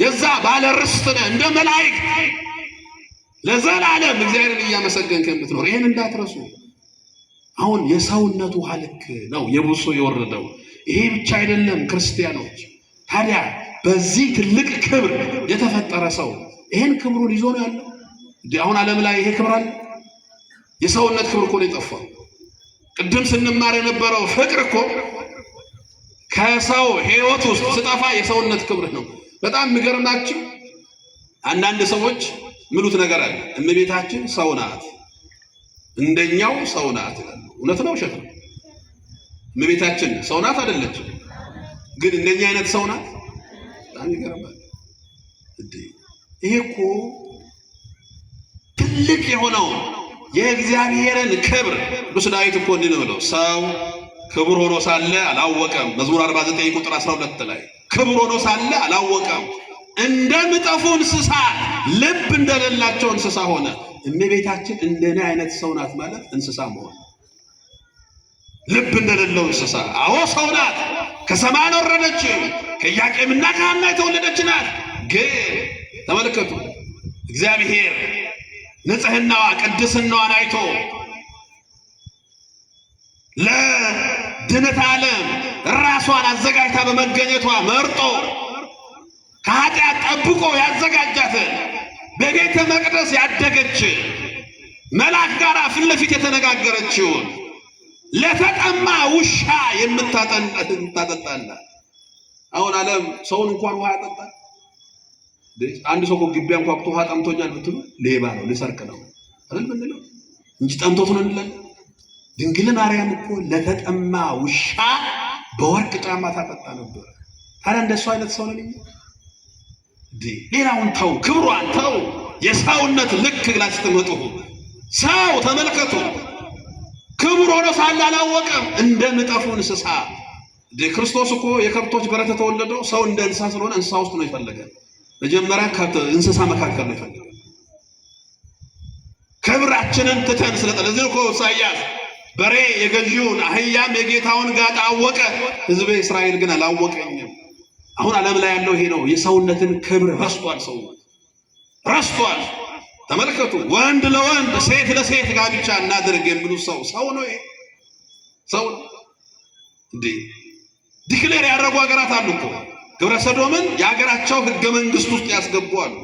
የዛ ባለ ርስት ነህ። እንደ መላእክት ለዘላለም እግዚአብሔርን እያመሰገንክ የምትኖር ይሄን እንዳትረሱ። አሁን የሰውነቱ ውሃ ልክ ነው የብሶ የወረደው። ይሄ ብቻ አይደለም ክርስቲያኖች። ታዲያ በዚህ ትልቅ ክብር የተፈጠረ ሰው ይሄን ክብሩን ይዞ ነው ያለው። አሁን ዓለም ላይ ይሄ ክብር አለ? የሰውነት ክብር እኮ ነው የጠፋው። ቅድም ስንማር የነበረው ፍቅር እኮ ከሰው ሕይወት ውስጥ ስጠፋ የሰውነት ክብር ነው። በጣም የሚገርማችሁ አንዳንድ ሰዎች ምሉት ነገር አለ። እመቤታችን ሰው ናት፣ እንደኛው ሰው ናት ይላሉ። እውነት ነው ውሸት ነው? እመቤታችን ሰው ናት አይደለችም? ግን እንደኛ አይነት ሰው ናት። በጣም ይገርማል። እንዴ ይሄ እኮ ትልቅ የሆነው የእግዚአብሔርን ክብር ቅዱስ ዳዊት እኮ እንዲህ ነው ብለው ሰው ክቡር ሆኖ ሳለ አላወቀም። መዝሙር 49 ቁጥር 12 ላይ ክቡር ሆኖ ሳለ አላወቀም። እንደሚጠፉ እንስሳ ልብ እንደሌላቸው እንስሳ ሆነ። እመቤታችን እንደኔ አይነት ሰው ናት ማለት እንስሳ መሆን ልብ እንደሌለው እንስሳ። አዎ ሰው ናት። ከሰማይ አልወረደችም። ከኢያቄምና ከሐና የተወለደች ናት። ግን ተመልከቱ፣ እግዚአብሔር ንጽሕናዋ ቅድስናዋን አይቶ ለድነት ዓለም ራሷን አዘጋጅታ በመገኘቷ መርጦ ከኃጢአት ጠብቆ ያዘጋጃትን በቤተ መቅደስ ያደገች መልአክ ጋር ፊት ለፊት የተነጋገረችውን ለተጠማ ውሻ የምታጠጣላት። አሁን ዓለም ሰውን እንኳን ውሃ ያጠጣል። አንድ ሰው እኮ ግቢ አንኳኩቶ ውሃ ጠምቶኛል ብትሉ ሌባ ነው፣ ሊሰርቅ ነው አይደል ምንለው እንጂ ጠምቶት ነው እንላለን። ድንግል ማርያም እኮ ለተጠማ ውሻ በወርቅ ጫማ ታጠጣ ነበር። ታዲያ እንደሱ አይነት ሰው ነን እኛ? ሌላውን ተው፣ ክብሯን ተው፣ የሰውነት ልክ ላይ ስትመጡ ሰው ተመልከቱ። ክቡር ሆኖ ሳለ አላወቀም፣ እንደሚጠፉ እንስሳ። ክርስቶስ እኮ የከብቶች በረት የተወለደው ሰው እንደ እንስሳ ስለሆነ እንስሳ ውስጥ ነው የፈለገ። መጀመሪያ እንስሳ መካከል ነው የፈለገ። ክብራችንን ትተን ስለጠለ እኮ ኢሳይያስ በሬ የገዢውን አህያም የጌታውን ጋጣ አወቀ፣ ሕዝቤ እስራኤል ግን አላወቀኝም። አሁን ዓለም ላይ ያለው ይሄ ነው። የሰውነትን ክብር ረስቷል። ሰው ረስቷል። ተመልከቱ። ወንድ ለወንድ ሴት ለሴት ጋብቻ እናድርግ የሚሉ ሰው ሰው ነው። ይሄ ሰው ነው እንዴ? declare ያደረጉ ሀገራት አሉ እኮ ግብረ ሰዶምን የሀገራቸው ህገ መንግስት ውስጥ ያስገቡ አሉ።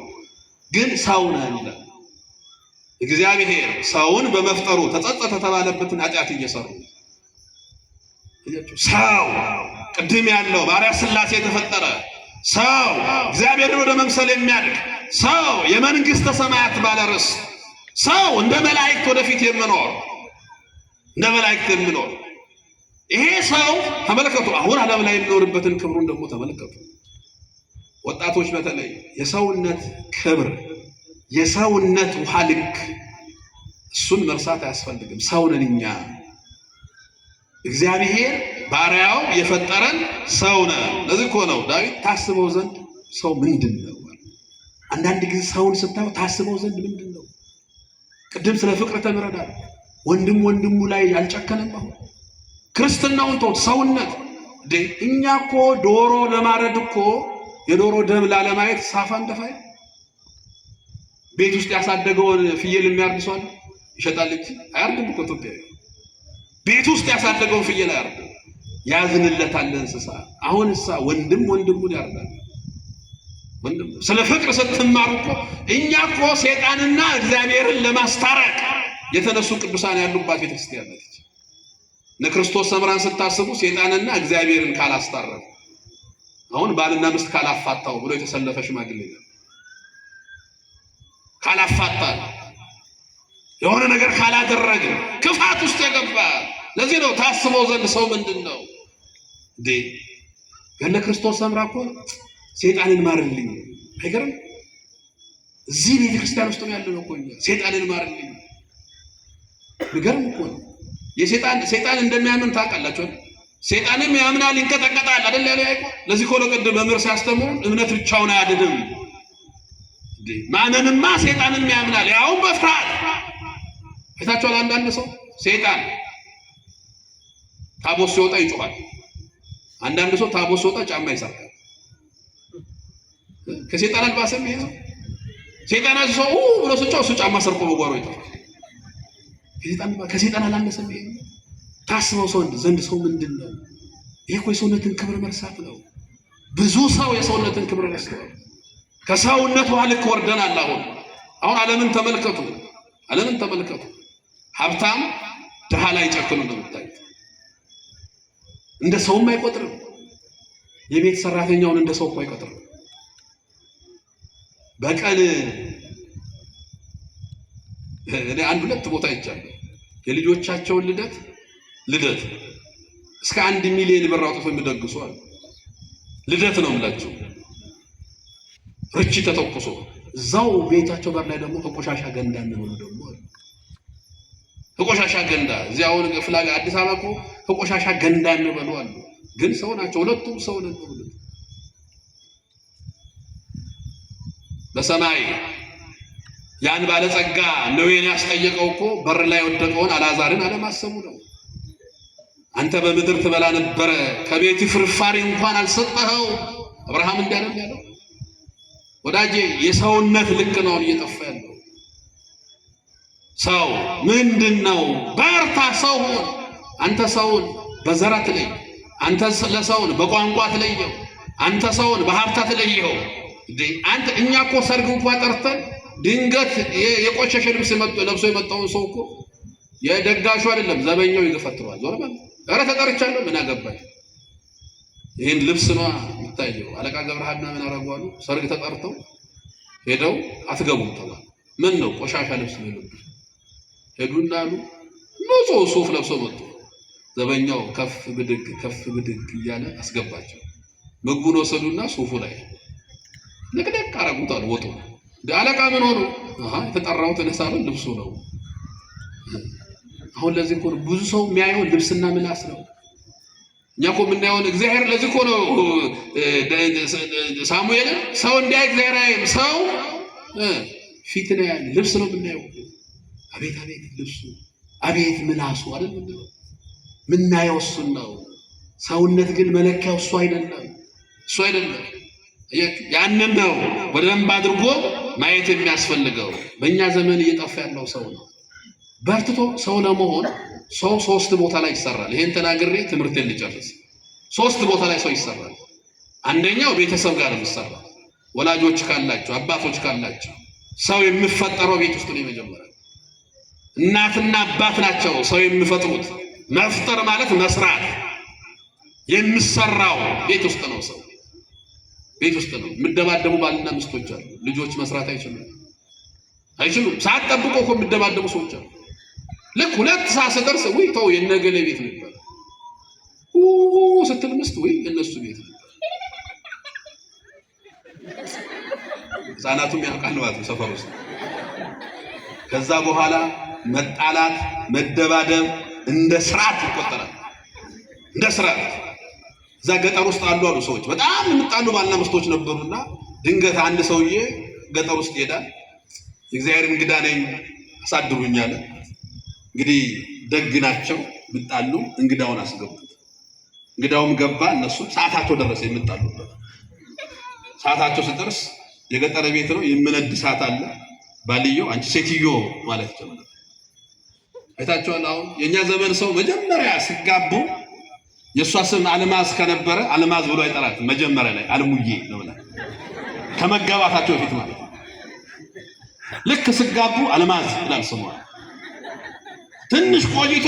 ግን ሰው ነን ይላል እግዚአብሔር። ሰውን በመፍጠሩ ተጸጸተ የተባለበትን ኃጢአት እየሰሩ ሰው ቅድም ያለው ባሪያ ስላሴ የተፈጠረ ሰው እግዚአብሔርን ወደ መምሰል የሚያድግ ሰው የመንግስተ ሰማያት ባለርስት ሰው እንደ መላእክት ወደፊት የምኖር እንደ መላእክት የምኖር ይሄ ሰው ተመልከቱ። አሁን ዓለም ላይ የሚኖርበትን ክብሩን ደግሞ ተመልከቱ። ወጣቶች በተለይ የሰውነት ክብር የሰውነት ውሃ ልክ እሱን መርሳት አያስፈልግም። ሰው ነን እኛ። እግዚአብሔር ባሪያው የፈጠረን ሰው ነን። ለዚህ እኮ ነው ዳዊት ታስበው ዘንድ ሰው ምንድን ነው? አንዳንድ ጊዜ ሰውን ስታየው ታስበው ዘንድ ምንድን ነው? ቅድም ስለ ፍቅር ተምረናል። ወንድም ወንድሙ ላይ አልጨከነም። አሁን ክርስትናውን ተውት፣ ሰውነት እኛ እኮ ዶሮ ለማረድ እኮ የዶሮ ደም ላለማየት ሳፋ እንደፋይ ቤት ውስጥ ያሳደገውን ፍየል የሚያርድ ሰው አለ? ይሸጣል እንጂ አያርድም እኮ ኢትዮጵያዊ። ቤት ውስጥ ያሳደገውን ፍየል አያርድም፣ ያዝንለታል እንስሳ። አሁን እሳ ወንድም ወንድሙን ያርዳል። ወንድም ስለ ፍቅር ስትማሩ እኮ እኛ እኮ ሴጣንና እግዚአብሔርን ለማስታረቅ የተነሱ ቅዱሳን ያሉባት ቤተክርስቲያን ነች። እነ ክርስቶስ ሰምራን ስታስቡ ሴጣንና እግዚአብሔርን ካላስታረቁ አሁን ባልና ሚስት ካላፋታው ብሎ የተሰለፈ ሽማግሌ ነው። ካላፋታ የሆነ ነገር ካላደረገ ክፋት ውስጥ የገባ ለዚህ ነው ታስበው ዘንድ ሰው ምንድን ነው እንዴ? ገነ ክርስቶስ ሰምራ እኮ ሴጣንን ማርልኝ አይገርም? እዚህ ቤተ ክርስቲያን ውስጥ ነው ያለነው እኮ እኛ። ሴጣንን ማርልኝ ንገርም እኮ ነው። የሴጣን ሴጣን እንደሚያምን ታውቃላችሁ። ሴጣንም ያምናል ይንቀጠቀጣል አይደል ያለው ያዕቆብ። ለዚህ እኮ ነው ቅድም መምህር ሲያስተምሩ እምነት ብቻውን አያድንም። ማመንማ ሴጣንም ያምናል ያውም በፍርሃት አይታችኋል። አንዳንድ ሰው ሴጣን ታቦት ሲወጣ ይጮኻል። አንዳንድ ሰው ታቦት ሲወጣ ጫማ ይሰርቃል። ከሴጣን አልባሰም ይሄ ሰው። ሴጣን ሰው ብሎ ስጫው እሱ ጫማ ሰርቆ በጓሮ ይጠፋል። ከሴጣን አላነሰም ይሄ። ታስበው ሰው ዘንድ ሰው ምንድን ነው? ይሄ እኮ የሰውነትን ክብር መርሳት ነው። ብዙ ሰው የሰውነትን ክብር ረስተዋል። ከሰውነት ውሃ ልክ ወርደናል። አሁን አሁን ዓለምን ተመልከቱ፣ ዓለምን ተመልከቱ። ሀብታም ድሃ ላይ ጨክኖ እንደምታዩት እንደ ሰውም አይቆጥርም። የቤት ሰራተኛውን እንደ ሰው እኮ አይቆጥርም። በቀን እኔ አንድ ሁለት ቦታ አይቻለሁ። የልጆቻቸውን ልደት ልደት እስከ 1 ሚሊዮን ብር አውጥቶ የሚደግሱ አሉ። ልደት ነው የምላቸው። ርችት ተተኩሶ እዛው ቤታቸው በር ላይ ደግሞ ከቆሻሻ ገንዳ የሚሆኑ ደግሞ አሉ። ከቆሻሻ ገንዳ እዚያውን ፍላጋ አዲስ አበባ እኮ ከቆሻሻ ገንዳ የሚበሉ አሉ። ግን ሰው ናቸው፣ ሁለቱም ሰው ነን። በሰማይ ያን ባለጸጋ ነዌን ያስጠየቀው እኮ በር ላይ የወደቀውን አልዓዛርን አለማሰቡ ነው። አንተ በምድር ትበላ ነበረ፣ ከቤት ፍርፋሪ እንኳን አልሰጠኸው። አብርሃም እንዳለም ያለው ወዳጄ፣ የሰውነት ልክ ነው እየጠፋ ያለው። ሰው ምንድን ነው? በርታ፣ ሰው ሁን። አንተ ሰውን በዘር አትለይ። አንተ ለሰውን በቋንቋ አትለየው። አንተ ሰውን በሀብት አትለየው። አንተ እኛ እኮ ሰርግ እንኳን ጠርተን ድንገት የቆሸሸ ልብስ ለብሶ የመጣውን ሰው እኮ የደጋሹ አይደለም ዘበኛው ይገፈትረዋል። ዞር በል፣ ኧረ ተጠርቻለሁ፣ ምን አገባኝ። ይህን ልብስ ነው የሚታየው። አለቃ ገብረሃና ምን አደረጉ አሉ? ሰርግ ተጠርተው ሄደው አትገቡም ተባሉ። ምን ነው ቆሻሻ ልብስ ነው የለበሱት። ሄዱና አሉ ንጹህ ሱፍ ለብሰው መጡ። ዘበኛው ከፍ ብድግ ከፍ ብድግ እያለ አስገባቸው። ምግቡን ወሰዱና ሱፉ ላይ ልቅልቅ አረጉታል። ወጡ። አለቃ ምን ሆኑ? አሃ የተጠራሁት እኔ ሳልሆን ልብሱ ነው። አሁን ለዚህ እኮ ብዙ ሰው የሚያየው ልብስና ምላስ ነው። እኛ እኮ የምናየውን እግዚአብሔር ለዚህ እኮ ነው ሳሙኤልን ሰው እንዲያይ እግዚአብሔር አያይም። ሰው ፊት ነው ያለ ልብስ ነው የምናየው። አቤት አቤት ልብሱ፣ አቤት ምላሱ አይደል የምንለው። ምናየው እሱን ነው። ሰውነት ግን መለኪያው እሱ አይደለም፣ እሱ አይደለም። ያንን ነው በደንብ አድርጎ ማየት የሚያስፈልገው። በእኛ ዘመን እየጠፋ ያለው ሰው ነው። በርትቶ ሰው ለመሆን ሰው ሶስት ቦታ ላይ ይሰራል። ይሄን ተናግሬ ትምህርቴን ልጨርስ። ሶስት ቦታ ላይ ሰው ይሰራል። አንደኛው ቤተሰብ ጋር ነው የሚሰራው። ወላጆች ካላቸው፣ አባቶች ካላቸው ሰው የሚፈጠረው ቤት ውስጥ ነው። የመጀመሪያ እናትና አባት ናቸው ሰው የሚፈጥሩት። መፍጠር ማለት መስራት፣ የሚሰራው ቤት ውስጥ ነው። ሰው ቤት ውስጥ ነው። የሚደባደቡ ባልና ሚስቶች አሉ። ልጆች መስራት አይችሉም አይችሉም። ሰዓት ጠብቆ እኮ የሚደባደቡ ሰዎች አሉ። ልክ 2 ሰዓት ስደርስ ውይ ተው የነገሌ ቤት ነው ይባላል። ስትል ምስት ውይ የእነሱ ቤት ነው ይባላል። ህፃናቱም ያውቃል ማለት ነው ሰፈር ውስጥ። ከዛ በኋላ መጣላት መደባደብ እንደ ስርዓት ይቆጠራል። እንደ ስርዓት እዛ ገጠር ውስጥ አሉ አሉ ሰዎች በጣም የሚጣሉ ባልና ሚስቶች ነበሩና ድንገት አንድ ሰውዬ ገጠር ውስጥ ይሄዳል። የእግዚአብሔር እንግዳ ነኝ አሳድሩኝ አለ። እንግዲህ ደግ ናቸው ብጣሉ፣ እንግዳውን አስገቡት። እንግዳውም ገባ። እነሱም ሰዓታቸው ደረሰ የምጣሉበት ሰዓታቸው ሲደርስ የገጠር ቤት ነው፣ የምነድ ሰዓት አለ። ባልየው አንቺ ሴትዮ ማለት ጀመረ። አይታችኋል። አሁን የእኛ ዘመን ሰው መጀመሪያ ሲጋቡ የእሷ ስም አልማዝ ከነበረ አልማዝ ብሎ አይጠራትም። መጀመሪያ ላይ አልሙዬ ነው ብላ ከመጋባታቸው በፊት ማለት ነው። ልክ ሲጋቡ አልማዝ ይላል ስሟ። ትንሽ ቆይቶ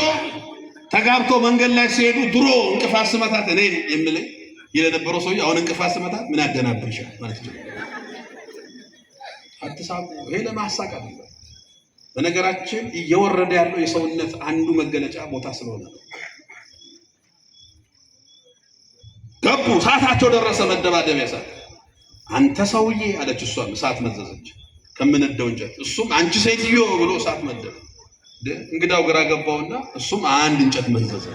ተጋብቶ መንገድ ላይ ሲሄዱ ድሮ እንቅፋት ስመታት እኔ የምለኝ የነበረው ሰውዬ አሁን እንቅፋት ስመታት ምን ያደናብርሻል ማለት ነው። አትሳቁ። ይሄ ለማሳቅ አይደለም። በነገራችን እየወረደ ያለው የሰውነት አንዱ መገለጫ ቦታ ስለሆነ ነው። ገቡ። ሰዓታቸው ደረሰ። መደባደቢያ ሰዓት። አንተ ሰውዬ አለች። እሷም እሳት መዘዘች ከምነደው እንጨት። እሱም አንቺ ሴትዮ ብሎ እሳት መደበ። እንግዳው ግራ ገባውና እሱም አንድ እንጨት መዘዘ።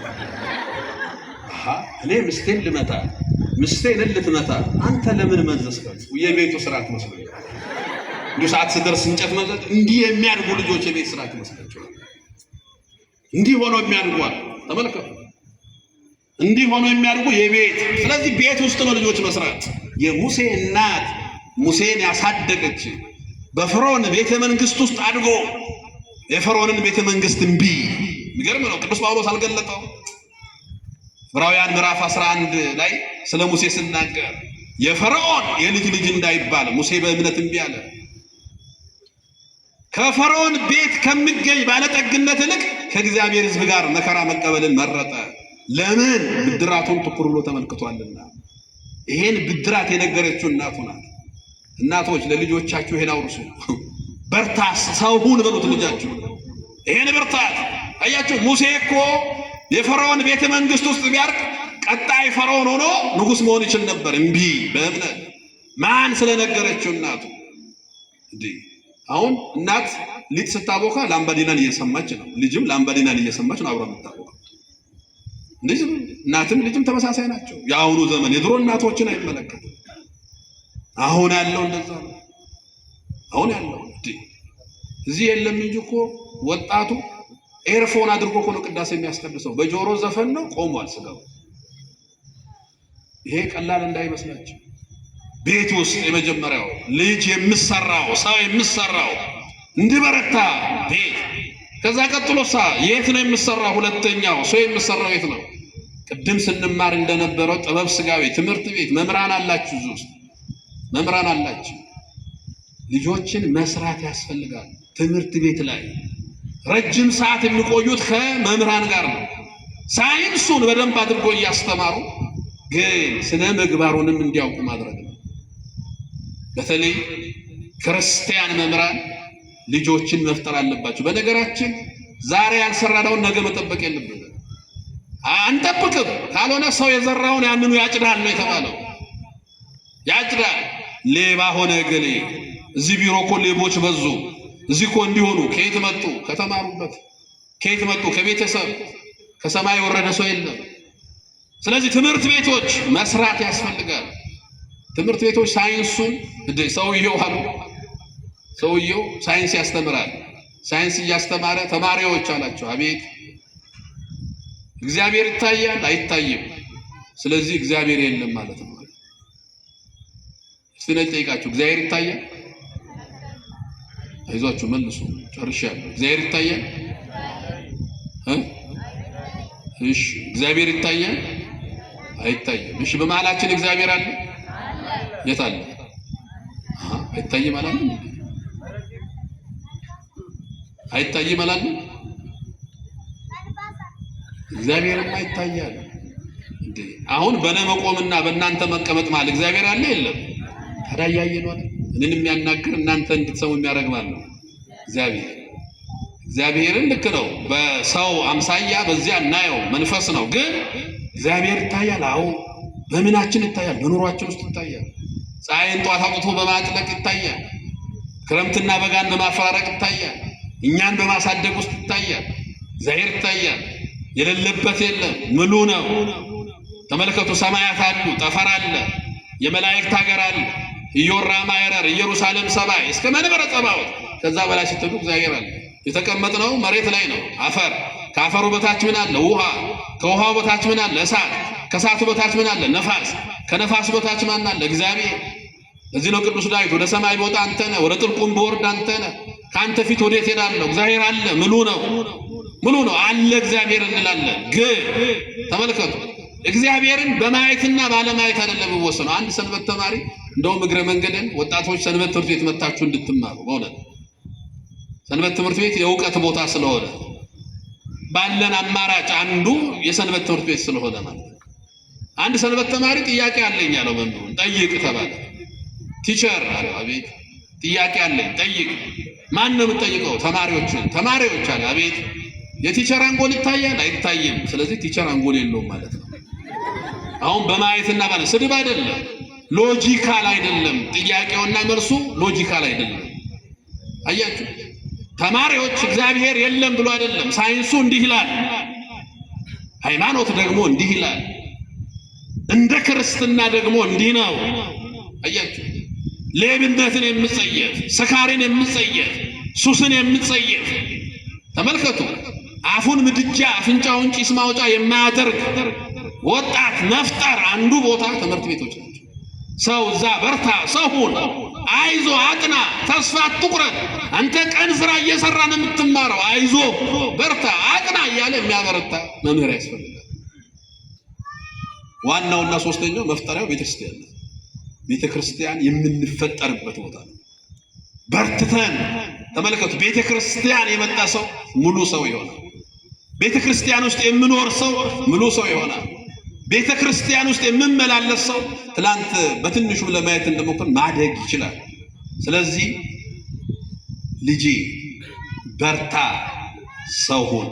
አሃ እኔ ምስቴን ልመታ ምስቴን ልትመታ አንተ ለምን መዘዝከው? የቤቱ ስርዓት መስሎኝ እንዲሁ ሰዓት ስደርስ እንጨት መዘዝ። እንዲህ የሚያድጉ ልጆች የቤት ስርዓት ይመስላቸዋል። እንዲህ ሆኖ የሚያድጉ አሉ። ተመልከቱ። እንዲህ ሆኖ የሚያድጉ የቤት ስለዚህ ቤት ውስጥ ነው ልጆች መስራት። የሙሴ እናት ሙሴን ያሳደገች በፈርዖን ቤተ መንግስት ውስጥ አድጎ የፈርዖንን ቤተ መንግስት እምቢ። የሚገርም ነው። ቅዱስ ጳውሎስ አልገለጠው። ዕብራውያን ምዕራፍ 11 ላይ ስለ ሙሴ ስናገር የፈርዖን የልጅ ልጅ እንዳይባል ሙሴ በእምነት እምቢ አለ። ከፈርዖን ቤት ከሚገኝ ባለጠግነት ይልቅ ከእግዚአብሔር ሕዝብ ጋር መከራ መቀበልን መረጠ። ለምን? ብድራቱን ትኩር ብሎ ተመልክቷልና። ይሄን ብድራት የነገረችው እናቱ ናት። እናቶች ለልጆቻችሁ ይሄን አውርሱ። በርታ፣ ሰው ሁን በሉት ልጃችሁ። ይሄን ብርታት አያችሁ። ሙሴ እኮ የፈርዖን ቤተ መንግስት ውስጥ ቢያርቅ ቀጣይ ፈርዖን ሆኖ ንጉስ መሆን ይችል ነበር። እምቢ በእምነት ማን ስለነገረችው እናቱ። እንዲህ አሁን እናት ሊጥ ስታቦካ ላምባዲናን እየሰማች ነው። ልጅም ላምባዲናን እየሰማች ነው አብራ የምታቦካ። ልጅ እናትም ልጅም ተመሳሳይ ናቸው። የአሁኑ ዘመን የድሮ እናቶችን አይመለከትም። አሁን ያለው እንደዛ ነው። አሁን ያለው እዚህ የለም እንጂ እኮ ወጣቱ earphone አድርጎ እኮ ነው ቅዳሴ የሚያስቀድሰው። በጆሮ ዘፈን ነው ቆሟል ስጋው። ይሄ ቀላል እንዳይመስላችሁ። ቤት ውስጥ የመጀመሪያው ልጅ የምሰራው ሰው የምሰራው እንዲበረታ ቤት። ከዛ ቀጥሎሳ የት ነው የምሰራው? ሁለተኛው ሰው የምሰራው የት ነው? ቅድም ስንማር እንደነበረው ጥበብ ስጋዊ ትምህርት ቤት መምህራን አላችሁ፣ እዚህ ውስጥ መምህራን አላችሁ። ልጆችን መስራት ያስፈልጋል። ትምህርት ቤት ላይ ረጅም ሰዓት የሚቆዩት ከመምህራን ጋር ነው። ሳይንሱን በደንብ አድርጎ እያስተማሩ ግን ስነ ምግባሩንም እንዲያውቁ ማድረግ ነው። በተለይ ክርስቲያን መምህራን ልጆችን መፍጠር አለባቸው። በነገራችን ዛሬ ያልሰራነውን ነገ መጠበቅ የለብንም። አንጠብቅም። ካልሆነ ሰው የዘራውን ያንኑ ያጭዳል ነው የተባለው። ያጭዳል። ሌባ ሆነ እገሌ፣ እዚህ ቢሮ እኮ ሌቦች በዙ፣ እዚህ እኮ እንዲሆኑ። ከየት መጡ? ከተማሩበት። ከየት መጡ? ከቤተሰብ። ከሰማይ የወረደ ሰው የለም። ስለዚህ ትምህርት ቤቶች መስራት ያስፈልጋል። ትምህርት ቤቶች ሳይንሱን ሰውየው አሉ ሰውየው ሳይንስ ያስተምራል። ሳይንስ እያስተማረ ተማሪዎች አላቸው፣ አቤት እግዚአብሔር ይታያል አይታይም? ስለዚህ እግዚአብሔር የለም ማለት ነው። እስቲ ጠይቃችሁ፣ እግዚአብሔር ይታያል? አይዟችሁ መልሱ፣ ጨርሻለሁ። እግዚአብሔር ይታያል? እሺ፣ እግዚአብሔር ይታያል አይታይም? እሺ፣ በመሀላችን እግዚአብሔር አለ? የት አለ? አይታይም አላለም? አይታይም አላለም? እግዚአብሔርማ ይታያል እንዴ! አሁን በእኔ መቆምና በእናንተ መቀመጥ ማለት እግዚአብሔር አለ የለም? ታዲያ እያየ ነው አይደል? እኔን የሚያናግር እናንተ እንድትሰሙ የሚያደርግ ማለት ነው እግዚአብሔር። እግዚአብሔርን ልክ ነው በሰው አምሳያ በዚያ እናየው መንፈስ ነው። ግን እግዚአብሔር ይታያል። አዎ በምናችን ይታያል፣ በኑሯችን ውስጥ ይታያል። ፀሐይን ጠዋት አውጥቶ በማጥለቅ ይታያል። ክረምትና በጋን በማፈራረቅ ይታያል። እኛን በማሳደግ ውስጥ ይታያል። እግዚአብሔር ይታያል። የሌለበት የለም፣ ምሉ ነው። ተመልከቱ፣ ሰማያት አሉ፣ ጠፈር አለ፣ የመላእክት ሀገር አለ፣ ኢዮራማ የረር፣ ኢየሩሳሌም ሰማይ እስከ መንበረ ጸባዖት። ከዛ በላይ ስትሄዱ እግዚአብሔር አለ። የተቀመጥነው መሬት ላይ ነው፣ አፈር። ከአፈሩ በታች ምን አለ? ውሃ። ከውሃው በታች ምን አለ? እሳት። ከእሳቱ በታች ምን አለ? ነፋስ። ከነፋሱ በታች ማን አለ? እግዚአብሔር። ለዚህ ነው ቅዱስ ዳዊት ወደ ሰማይ ብወጣ አንተ ነህ፣ ወደ ጥልቁም ብወርድ አንተ ነህ፣ ከአንተ ፊት ወዴት እሄዳለሁ? እግዚአብሔር አለ፣ ምሉ ነው፣ ምሉ ነው አለ እግዚአብሔር እንላለን። ግን ተመልከቱ እግዚአብሔርን በማየትና ባለማየት አይደለም የሚወሰነው። አንድ ሰንበት ተማሪ እንደውም እግረ መንገድን ወጣቶች ሰንበት ትምህርት ቤት መታችሁ እንድትማሩ በእውነት ሰንበት ትምህርት ቤት የእውቀት ቦታ ስለሆነ ባለን አማራጭ አንዱ የሰንበት ትምህርት ቤት ስለሆነ ማለት ነው። አንድ ሰንበት ተማሪ ጥያቄ አለኝ አለው መምህሩን። ጠይቅ ተባለ። Teacher አለው። አቤት። ጥያቄ አለኝ ጠይቅ። ማን ነው የምትጠይቀው? ተማሪዎችን። ተማሪዎች አለ። አቤት። የ teacher አንጎል ይታያል አይታይም? ስለዚህ teacher አንጎል የለውም ማለት ነው። አሁን በማየትና ባለ ስድብ አይደለም፣ logical አይደለም። ጥያቄውና መልሱ logical አይደለም። አያችሁ፣ ተማሪዎች እግዚአብሔር የለም ብሎ አይደለም። ሳይንሱ እንዲህ ይላል፣ ሃይማኖት ደግሞ እንዲህ ይላል፣ እንደ ክርስትና ደግሞ እንዲህ ነው። አያችሁ፣ ሌብነትን የምጸየፍ፣ ሰካርን የምጸየፍ፣ ሱስን የምጸየፍ ተመልከቱ። አፉን ምድጃ አፍንጫውን ጭስ ማውጫ የማያደርግ ወጣት መፍጠር አንዱ ቦታ ትምህርት ቤቶች ናቸው። ሰው እዛ በርታ፣ ሰው ሁን፣ አይዞ፣ አጥና፣ ተስፋ አትቁረጥ። አንተ ቀን ስራ እየሰራ ነው የምትማረው። አይዞ፣ በርታ፣ አጥና እያለ የሚያበረታ መምህር ያስፈልጋል። ዋናውና ሶስተኛው መፍጠሪያው ቤተክርስቲያን ነው። ቤተክርስቲያን የምንፈጠርበት ቦታ ነው። በርትተን ተመልከቱ። ቤተክርስቲያን የመጣ ሰው ሙሉ ሰው ይሆናል። ቤተክርስቲያን ውስጥ የሚኖር ሰው ሙሉ ሰው ይሆናል። ቤተ ክርስቲያን ውስጥ የምመላለስ ሰው ትላንት በትንሹ ለማየት እንደሞከር ማደግ ይችላል። ስለዚህ ልጄ በርታ፣ ሰው ሁን።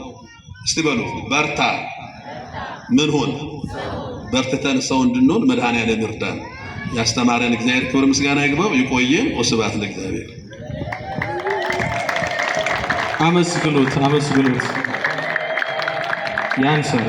እስቲ በሉ በርታ፣ ምን ሁን? በርትተን ሰው እንድንሆን መድኃኔዓለም ይርዳን። ያስተማረን እግዚአብሔር ክብር ምስጋና ይግባው። ይቆየን። ወስብሐት ለእግዚአብሔር። አመስግኑት፣ አመስግኑት። ያንሳል።